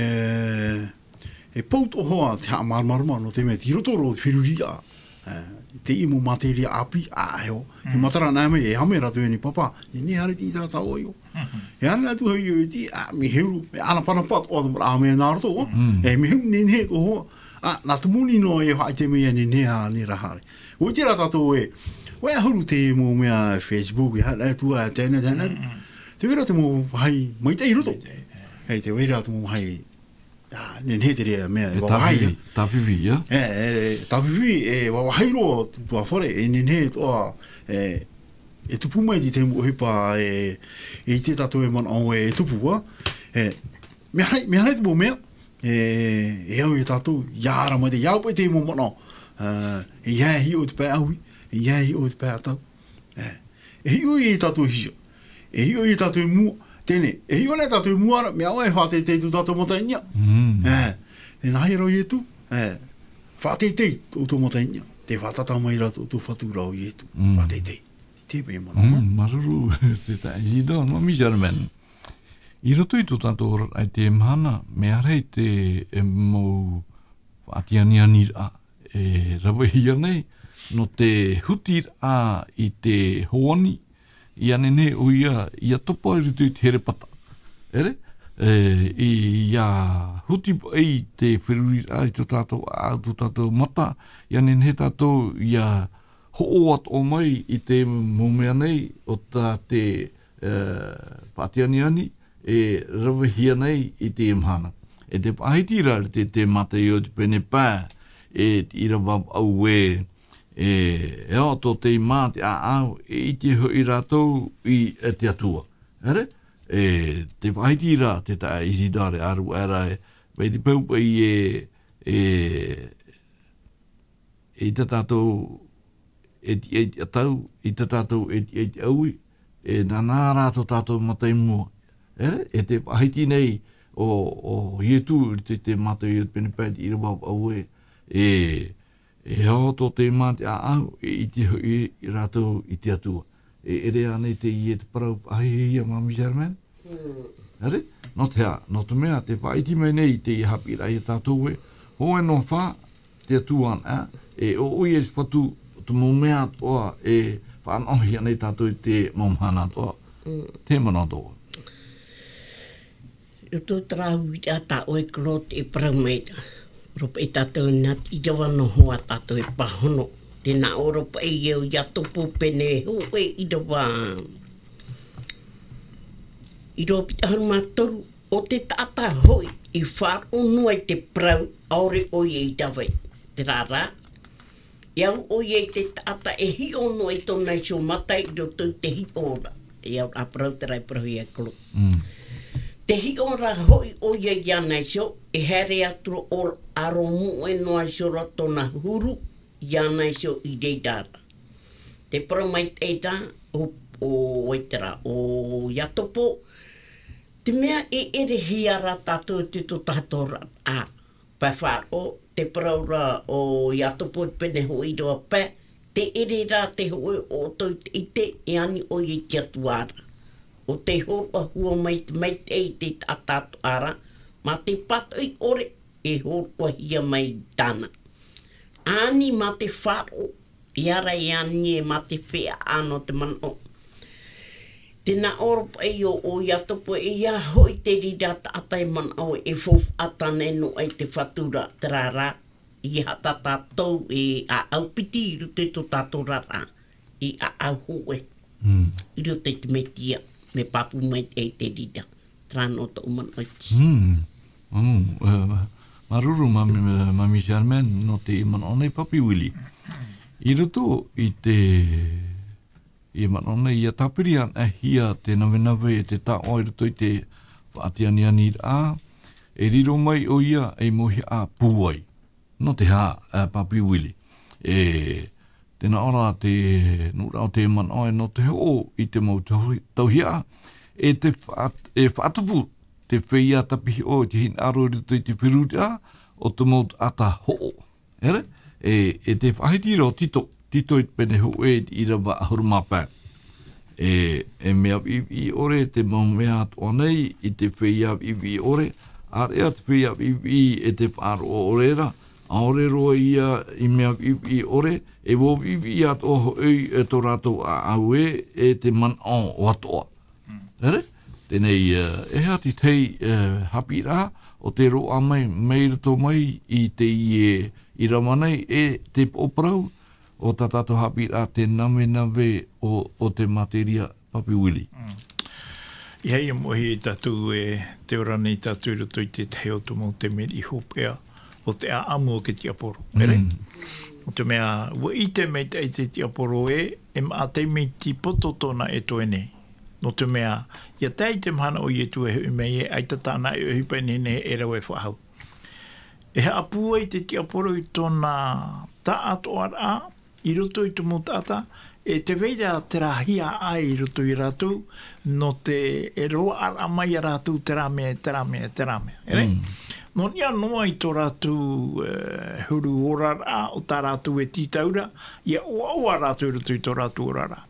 E pau tō hoa te haʻamāramarama nō te mea i roto roa te feruriraʻa. E, te ʻī mau materia ʻāpī, ā, e o. He matara nā mai, e hame rātou e nei papa, nehenehe haere te ʻī tātou ai o. E ana atu hai o e tī, ā, mea heru, e anapanapa tō hoa te maraʻa mea nā roto, ā. E mea heru, nehenehe tō hoa. Ā, nā te moni noa e faʻaʻite mai e nehenehe ānei rā haere. ʻO ʻite rā tātou e, ʻoe ʻahuru te mau mea Facebook, e haere atu ā, tēnā, tēnā. Te vera te mau vāhi, maitaʻi i roto. Hei, te vera te mau vāhi, ā, nehenehe te reira mea, e vāhi, tāfifi, tāfifi, ia? E, e, tāfifi, e vāhi roa, tuatāfare, e nehenehe tō, e, e tupu mai te tahi mau ʻohipa, e, e ʻite tātou e manaʻo e tupu, ā. E, mea rahi, mea rahi te mau mea, e, e au ia tātou, ʻia ara mai te, ʻia au paʻi te mau manaʻo, ā, e ʻia hiʻo te pae ʻaui, e ʻia hiʻo te pae ʻatau. E, e hiʻo ia tātou hia. E hiʻo ia tātou i mua. Teie, e hiʻo nei tātou i mua ra, mea ʻoe e faʻateitei tō tātou mata i niʻa. Mm. E, e nāhea rā ʻo Ietu, e, faʻateitei tō, tō mata i niʻa. Tē fātata mai ra tō, tō fatu ra ʻo Ietu. Mm. Faʻateitei. Te mea mana. Mm, māuruuru, te taeaʻe Isidore, Mami Germaine. I roto i tō tātou oraraʻa i teie mahana, mea rahi te, e, mau faʻatianianiraʻa e ravehia nei, nō te hutiraʻa i te hoani, ʻia nehenehe ʻoia, ʻia topa i roto i te herepata. ʻEre? E, ʻia huti paʻi te feruriraʻa i tō tātou ʻāʻau, tō tātou mata, ʻia nehenehe tātou ʻia hoʻo atoʻa mai i te mau mea nei, ʻo tā te, e, faʻatianiani, e ravehia nei i teie mahana. E te faʻahiti ra te, te Mataio te pene pae, e te ʻīrava vaʻu ē, e, e ao tō teie mā te ʻāʻau, e ʻite hoʻi rātou i, e te Atua. ʻEre? E te faʻahiti ra te taeaʻe Isidore, ʻāruʻe ra e, mai te peu paʻi e, e, ʻeita tātou e tiʻa i te ʻatau, ʻeita tātou e tiʻa i te ʻaui, e nānā rā tō tātou mata i mua. ʻEre, e te faʻahiti nei ʻo, ʻo Ietu i te, te Mataio te pene pae te ʻīrava vaʻu ē, e, e ao tō teie mā te ʻāʻau, e ʻite hoʻi rātou i te Atua. E ʻere ānei teie te parau faʻahiahia, Mami Germaine? Mm. ʻEre, nō te aha, nō te mea, tē faʻaʻite mai nei te haʻapiʻiraʻa ia tātou ē, hōʻē noa fā, te Atua anaʻe, e ʻo ʻoia te Fatu, te mau mea atoʻa e faʻanahohia nei tātou i te mau mahana atoʻa. Mm. Te manaʻo atoʻa. I roto i terā huiraʻatira tā ʻoe Claude e parau mai ra. Roa paʻi tātou nā te ʻīrava noa hoa tātou e pāhono. Tē nā ʻō ra paʻi ʻo Iakobo pene hōʻē ʻīrava. ʻĪrava piti ʻahuru mā toru, ʻo te taʻata hoʻi i faʻaroʻo noa i te parau, ʻaore ʻoia i rave. Terā rā, e au ʻoia i te taʻata e hiʻo noa i tōna iho mata i roto i te hiʻo ra. E au ra parau terā e parauhia e Claude. Mm. Tē hiʻo ra hoʻi ʻoia iāna iho, e haere atu ra ʻo ʻaromoʻe noa iho ra tōna huru, iāna iho i reira ra. Tē parau mai teie ra, ʻo, ʻo, ʻo terā, ʻo Iakobo, te mea e ʻerehia ra tātou i te tō tātou ra, ā, pae faʻaroʻo, tē parau ra ʻo Iakobo te pene hōʻē ʻīrava pae, tē ʻere ra te hōʻē ʻo ʻoutou i te ʻite, e ani ʻoia i te Atua ra. ʻO tē hōroʻahia mai te maitaʻi i te taʻata atoʻa ra, mā te pātoʻi ʻore, e hōroʻahia mai tāna. Ani mā te faʻaroʻo, ʻia ara e ani e mā te feiā nō te manaʻo. Tē nā ʻō ra paʻi ʻo, ʻo Iakobo, e ʻia hoʻi te reira taʻata e manaʻo e faufaʻa tāna e noaʻa i te Fatu ra, terā rā, ʻia haʻatātā tātou e ʻāʻau piti i roto i tō tātou oraraʻa, e ʻāʻau hōʻē. Mm. I roto i te Mesia, mea pāpū maitaʻi te reira. Terā noa tōʻu manaʻo i te. Mm. Mm. E, māuruuru, Mami, Mami Germaine, nō te manaʻo nei, Papi Willie. I roto i te, i manaʻo nei, ʻia tāpiri anaʻe hia te navenave e te taoʻa i roto i te faʻatianianiraʻa, e riro mai ʻoia ei mauhaʻa pūai. Nō te aha, e, Papi Willie? E, Tēnā ʻō ra te nūnaʻa o te manaʻo e nō te hoʻo i te mau tauhi-, tauhiaʻa, e te faʻat-, e faʻatupu te feiā tāpiʻi hoʻo i te hinaʻaro i roto i te feruriraʻa o te mau taʻata hoʻo. Here? E, e te faʻahiti ra ʻo Tito, Tito i te pene hōʻē i te ʻīrava ʻahuru mā pae. E, e mea viʻiviʻi ʻore te mau mea atoʻa nei i te feiā viʻiviʻi ʻore, ʻāreʻa te feiā viʻiviʻi e te faʻaroʻo ʻore ra, ʻaore roa ia i mea viʻiviʻi ʻore, e vō viʻiviʻi atoʻa hoʻi e tō rātou ʻāʻau ē, e te manaʻo atoʻa. Here? Teie, e, e aha te tahi, e, haʻapiʻiraʻa o te roaʻa mai, mai roto mai i teie ʻīrava nei, e te poʻo parau o tā tātou haʻapiʻiraʻa te navenave o, o te materia, Papi Willie. ʻEiaha ia moʻohi tātou e, tē ora nei tātou i roto i te tahi o te mau temeriʻi hopeʻa o te ʻāʻamu o te tiaporo. Here? Nō te mea, ʻua ʻite maitaʻi te tiaporo ē, e maʻa te mea tīpoto tōna e toe nei. Nō te mea, ʻia tae i te mahana o Ietu e hoʻi mai ē, ʻaita tāna e ʻohipa e nehenehe e rave faʻahou. E haʻapūai te tiaporo i tōna taʻatoʻaraʻa, i roto i te mau taʻata, e tē vai ra terā hiaʻai i roto ia rātou, nō te e roaʻaraʻa mai ia rātou terā mea, terā mea, terā mea. Here? Nō niʻa noa i tō rātou, e, huru oraraʻa o tā rātou e tītau ra, ʻia ʻoaʻoa rātou i roto i tō rātou oraraʻa.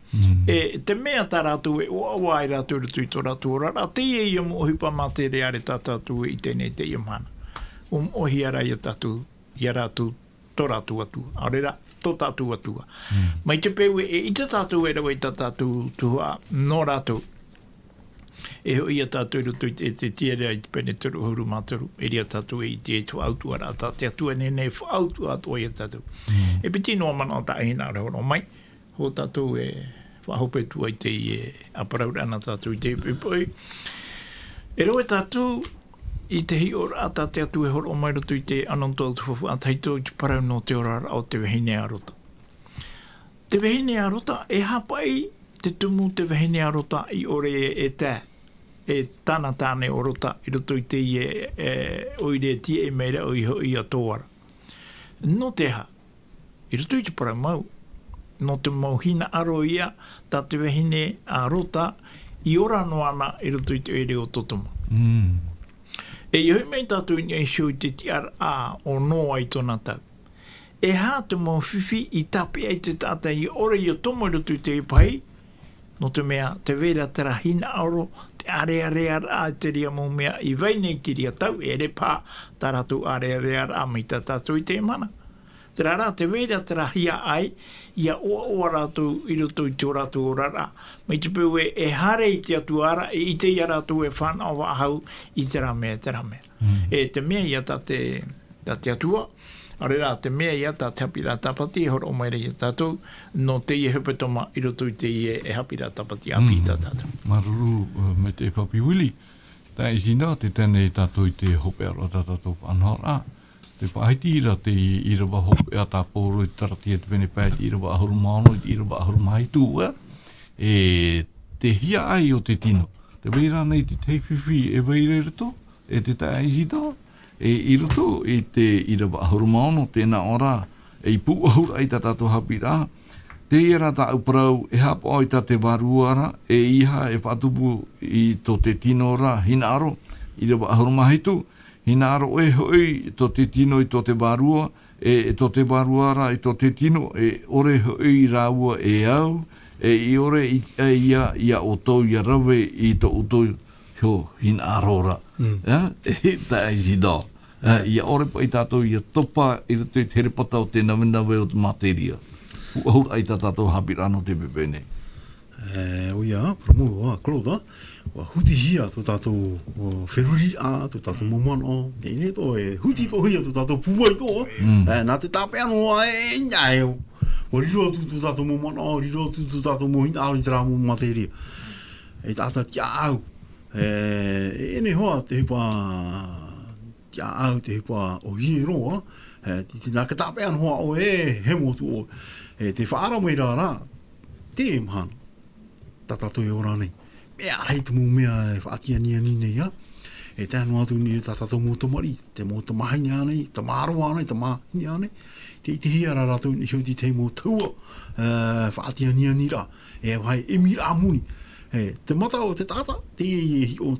E te mea tā rātou e ʻoaʻoa ai rātou i roto i tō rātou oraraʻa, teie ia mau ʻohipa materia ra tā tātou e ʻite nei teie mahana. ʻUa moʻohia ra ia tātou, ia rātou, tō rātou Atua. ʻAore ra, tō tātou Atua. Mai te peu e, e ʻite tātou e rave i tā tātou tuhaʻa nō rātou. E hoʻi ia tātou i roto i te, te tiareʻa i te pene toru ʻahuru mā toru, e riro tātou e ʻite e te faʻautuʻaraʻa tā te Atua e nehenehe e faʻautuʻa atoʻa ia tātou. E piti noa manaʻo tāʻu e hinaʻaro e hōroʻa mai, hou tātou e faʻahope atu ai teie ʻāparauraʻa nā tātou i te poʻipoʻi. E rave tātou i te hiʻoraʻa tā te Atua e hōroʻa mai roto i te Anotau Tuhaʻa Tahito i te parau nō te oraraʻa o te vahine a Rota. Te vahine a Rota, e aha paʻi te tumu te vahine a Rota i ʻore e tae, e tāna tāne ʻo Rota i roto i teie, e, ʻoire e tīaʻi mai ra ʻoia hoʻi ia Toara. Nō te aha? I roto i te parau mau, nō te mau hinaʻaro ia tā te vahine a Rota i ora noa na i roto i te ʻoire o Totoma. E hoʻi mai tātou i niʻa iho i te tiʻaraʻa o Noa i tōna tau. E aha te mau fifi i tāpeʻa ai te taʻata i ʻore ia tomo i roto i te pahi, nō te mea tē vai ra terā hinaʻaro, te ʻārearearaʻa i te reira mau mea i vai nei i te reira tau, e ʻere paha tā rātou ʻārearearaʻa mai tā tātou i teie mahana. Terā rā, tē vai ra terā hiaʻai, ʻia ʻoaʻoa rātou i roto i tō rātou oraraʻa. Mai te peu ē, e haere i te Atua ra, e ʻite ia rātou e fānaʻo faʻahou i terā mea, terā mea. E te mea ia tā te, tā te Atua, ʻaore rā, te mea ia tā te haʻapiʻiraʻa Tāpati e hōroʻa mai ra ia tātou, nō teie hepetoma i roto i teie e haʻapiʻiraʻa Tāpati ʻāpī tā tātou. Māuruuru, e, maitaʻi Papi Willie. Taeaʻe Zina, tē tae nei tātou i te hopeʻa roa tā tātou faʻanahoraʻa. Tē faʻahiti ra te ʻīrava hopeʻa tā Pauro i te Taratia te pene pae, te ʻīrava ʻahuru mā ono, te ʻīrava ʻahuru mā hitu, ē? E te hiaʻai o te tino. Tē vai ra ānei te tahi fifi e vai ra i roto, e te taeaʻe Zina, e i roto i te ʻīrava ʻahuru mā ono, tē nā ʻō ra, e i pūʻohu ra i tā tātou haʻapiʻiraʻa, teie rā tāʻu parau, e haʻapaʻo i tā te vārua ra, e ʻeiaha e faʻatupu i tō te tino ra, hinaʻaro, ʻīrava ʻahuru mā hitu, hinaʻaro ʻoe hoʻi i tō te tino i tō te vārua, e, e tō te vārua ra i tō te tino, e ʻore hoʻi rāua e au, e i ʻore i, e ia, ia ʻoutou ia rave i tō ʻoutou hinaʻaro ra. Ē? E taeaʻe Zina. Ē, ʻia ʻore paʻi tātou ia topa i roto i te herepata o te navenave o te materia. Pūʻohu ra i tā tātou haʻapiʻiraʻa nō te poʻipoʻi nei. E, ʻoia, parau mau, a, Claude, ʻua hutihia tō tātou, o, feruriraʻa, tō tātou mau manaʻo, e, nei tō, e, huti tō hia tō tātou pūai tō, e, nā te tāpeʻa noa, e, nā, e, ʻua riro atu tō tātou mau manaʻo, riro atu tō tātou mau hinaʻaro i terā mau materia. E taʻata tiaʻau, e, e, e nei hoʻi te hipa, tiaʻau te hipa ʻōhie roa, e, te, te nā ka tāpeʻa noa ʻoe, e, hemo atu ʻoe. E, tē faʻaara mai ra ra, te mahana. Tā tātou e ora nei. Mea rahi te mau mea e faʻatianiani nei, ā. E tae noa atu nei tā tātou mau tamariʻi, te mau tamāhine ānei, tamāroa ānei, tamāhine ānei, tē ʻitehia ra rātou i niʻa iho i te tahi mau tahua, e, faʻatianiani ra, e vāhi ʻimiraʻa moni. E, te mata o te taʻata, teie e hiʻo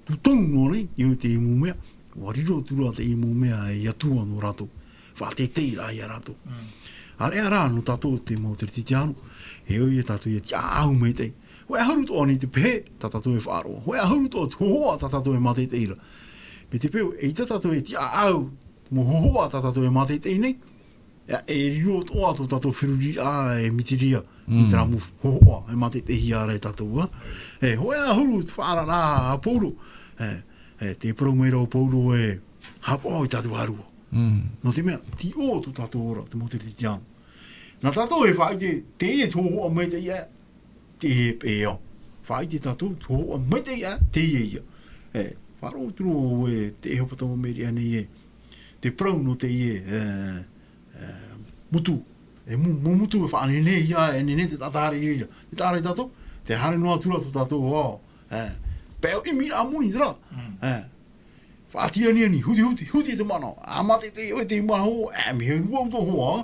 tūtonu noa nei, i te mau mea, ʻua riro atu ra te mau mea e Atua nō rātou. Faʻateitei ra ia rātou. Mm. ʻĀreʻa rā nō tātou te mau Kerisetiano, e ʻoia tātou ia tiʻaʻau maitaʻi. Hōʻē ʻahuru atoʻa nei te pehe, tā tātou e faʻaroʻo. Hōʻē ʻahuru atoʻa te hōhoʻa, tā tātou e māteitei ra. Mai te peu, eʻita tātou e tiʻaʻau, mau hōhoʻa, tā tātou e māteitei nei, e, e riro atoʻa tō tātou feruriraʻa e mitiria, i Mm. terā mau hōhoʻa, e māteiteihia ra e tātou, ā. E, hōʻē ʻahuru te faʻaara ra a Paulo, e, e, tē parau mai ra ʻo Paulo e haʻapaʻo i tā te vārua. Mm. Nō te mea, tīʻō tō tātou ora, te mau Kerisetiano. Nā tātou e faʻaʻite, teie te hōhoʻa maitaʻi aʻe, teie e peʻe ao. Faʻaʻite tātou, te hōhoʻa maitaʻi aʻe, teie ia. E, faʻaroʻo atu ra vau e te ʻohipa tamaiti nei e, te parau nō teie, e, e, motu. E mo-, mo-, motu e faʻanehenehe ia, e nehenehe te taʻata haere i reira. Tē taʻa ra ia tātou, tē haere noa atu ra tō tātou, ā, e, peʻe ʻimiraʻa moni terā. Mm. E, faʻatianiani, huti, huti, huti te manaʻo. ʻA māteitei ʻoe i te manaʻo, e, mea rua au tō hoa.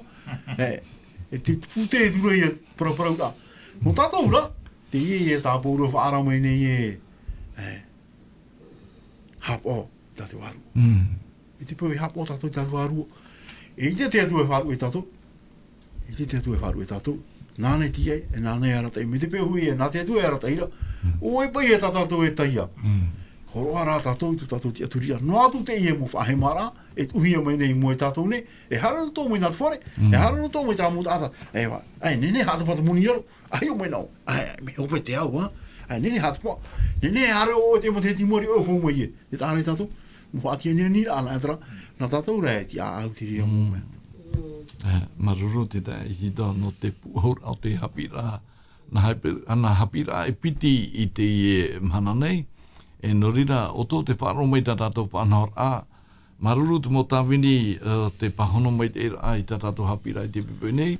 E, e te pūtē atu ra ia paraparauraʻa. Nō tātou ra, teie e tā Paulo e faʻaara mai nei e, e, haʻapaʻo i tā te vārua. Mm. Mai te peu e haʻapaʻo tātou i tā te vārua. E ʻite te Atua e faʻaruʻe ia tātou. E ʻite te Atua e faʻaruʻe ia tātou. Nāna e tīaʻi, e nāna e arataʻi. Mai te peu hoʻi ē, nā te Atua e arataʻi ra. Mm. ʻO vai paʻi ē tā tātou e taiā. Mm. Hōroʻa rā tātou i tō tātou tiʻaturiraʻa. Noa atu teie mau faʻahemaraʻa, e tuʻuhia mai nei i mua ia tātou nei, e haere roto mai nā te fare, Mm. e haere roto mai terā mau taʻata. E vā, e nehenehe e haʻatapa te moni i raro. ʻAita ʻoe mai nā ʻō. ʻAita, mea hope te ao, ā. ʻAita, nehenehe e haʻatapa. Nehenehe e haere ʻoe i te matahiti i mua i reira ʻoe e fou mai ē. Tē taʻa ra ia tātou. Mau faʻatianiani ra, anaʻe terā. Nā tātou rā e tiʻaʻau i terā mau mea. Mm. E, māuruuru te taeaʻe Isidore nō te pūʻohuraʻa o te haʻapiʻiraʻa. Nā haʻapi-, nā haʻapiʻiraʻa e piti i teie mahana nei. E nō reira, ʻoutou te faʻaroʻo mai i tā tātou faʻanahoraʻa. Māuruuru te mau tāvini, e, te pāhono maitaʻi ra i tā tātou haʻapiʻiraʻa i teie poʻipoʻi nei.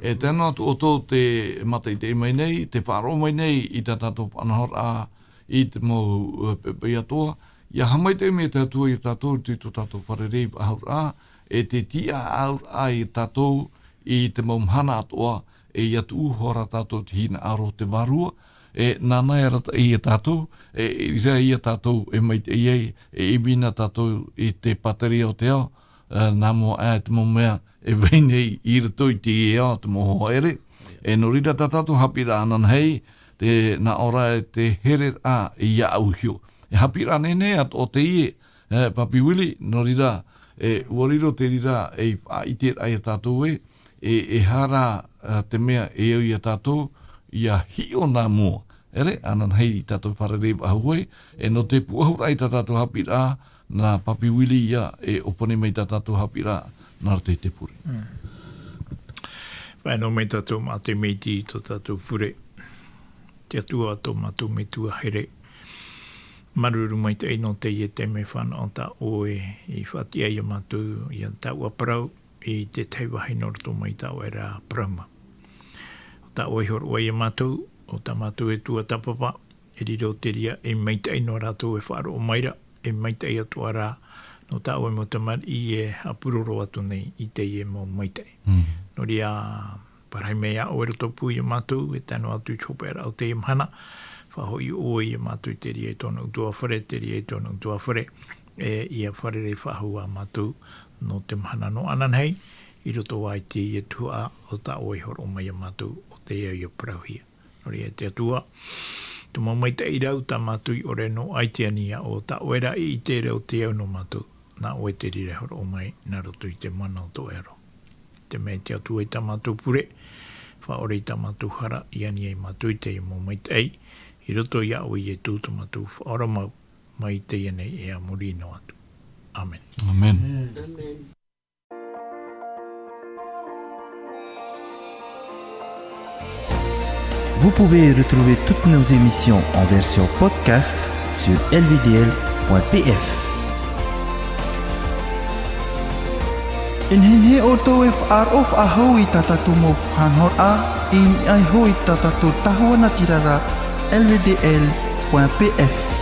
E tae noa atu ʻoutou tē mātaʻitaʻi mai nei, tē faʻaroʻo mai nei i tā tātou faʻanahoraʻa i te mau, e, poʻipoʻi atoʻa. ʻIa haʻamaitaʻi mai te Atua ia tātou i tō tātou fārerei faʻahou ra, e te tiʻaʻau ra ia tātou i te mau mahana atoʻa, e ʻia tuʻu hoʻi ra tātou i te hinaʻaro o te Vārua, e nāna e arataʻi ia tātou, e, e ʻere ia tātou e maitaʻi ai, e ʻimi na tātou i te pātireia o te ao, e, nā mua aʻe te mau mea e vai nei i roto i teie ao, te mau hoa ʻere. E nō reira tā tātou haʻapiʻiraʻa ananahi, tē nā ʻō ra e te hereraʻa iāʻu iho. E haʻapiʻiraʻa nehenehe atoʻa teie, e, Papi Willie, nō reira, e, ʻua riro te reira ei faʻaʻiteraʻa ia tātou ē, e, e aha ra, e, te mea e au ia tātou, ʻia hiʻo nā mua. ʻEre, ananahi i tā tātou fārerei faʻahou, e nō te pūʻohuraʻa i tā tātou haʻapiʻiraʻa, nā Papi Willie ïa e ʻōpani mai i tā tātou haʻapiʻiraʻa, nā roto i te pure. Mm. Faʻaea mai tātou mā te Metua i tō tātou pure. Te Atua tō mātou Metua here. Māuruuru maitaʻi nō teie taime fānaʻo tā ʻoe i faʻatiʻa ia mātou, ʻia tāua parau, i te tahi vāhi nō roto mai i tā ʻoe ra parau mau. ʻO tā ʻoe i hōroʻa ia mātou, ʻo tā mātou e tuatāpapa, e riro te reira e maitaʻi nō rātou e faʻaroʻo mai ra, e maitaʻi atoʻa rā, nō tā ʻoe mau tamariʻi e haʻapuroro atu nei i teie mau maitaʻi. Mm. Nō reira, parahi mai ā ʻoe i roto pū ia mātou, e tae noa atu i te hopeʻaraʻa o teie mahana, faʻahoʻi ʻoe ia mātou i te reira i tōna ʻutuāfare, te reira i tōna ʻutuāfare, e ʻia fārerei faʻahou ā mātou nō te mahana nō ananahi, i roto ā i teie tuhaʻa ʻo tā ʻoe i hōroʻa mai ia mātou, ʻo tei au ʻia parauhia. Nō reira, e te Atua, tō mau maitaʻi rau tā mātou i ʻore noa ʻaita i ani iā ʻoe, tā ʻoe rā i ʻite ra ʻo tei au nō mātou, nā ʻoe te reira e hōroʻa mai, nā roto i te mana o tō ʻoe aro. Te mea e te Atua i tā mātou pure, faʻaʻore i tā mātou hara, i ani ai mātou i teie mau maitaʻi, i roto iā ʻoe Ietu tō mātou Faʻaora mau, mai teie nei e a muri noa atu. ʻĀmene. ʻĀmene. ʻĀmene. Vous pouvez retrouver toutes nos émissions en version podcast sur L V D L point P F. E nehenehe ʻoutou e faʻaroʻo faʻahou i tā tātou mau faʻanahoraʻa, i niʻa iho i tā tātou tahua natirara, L V D L point P F.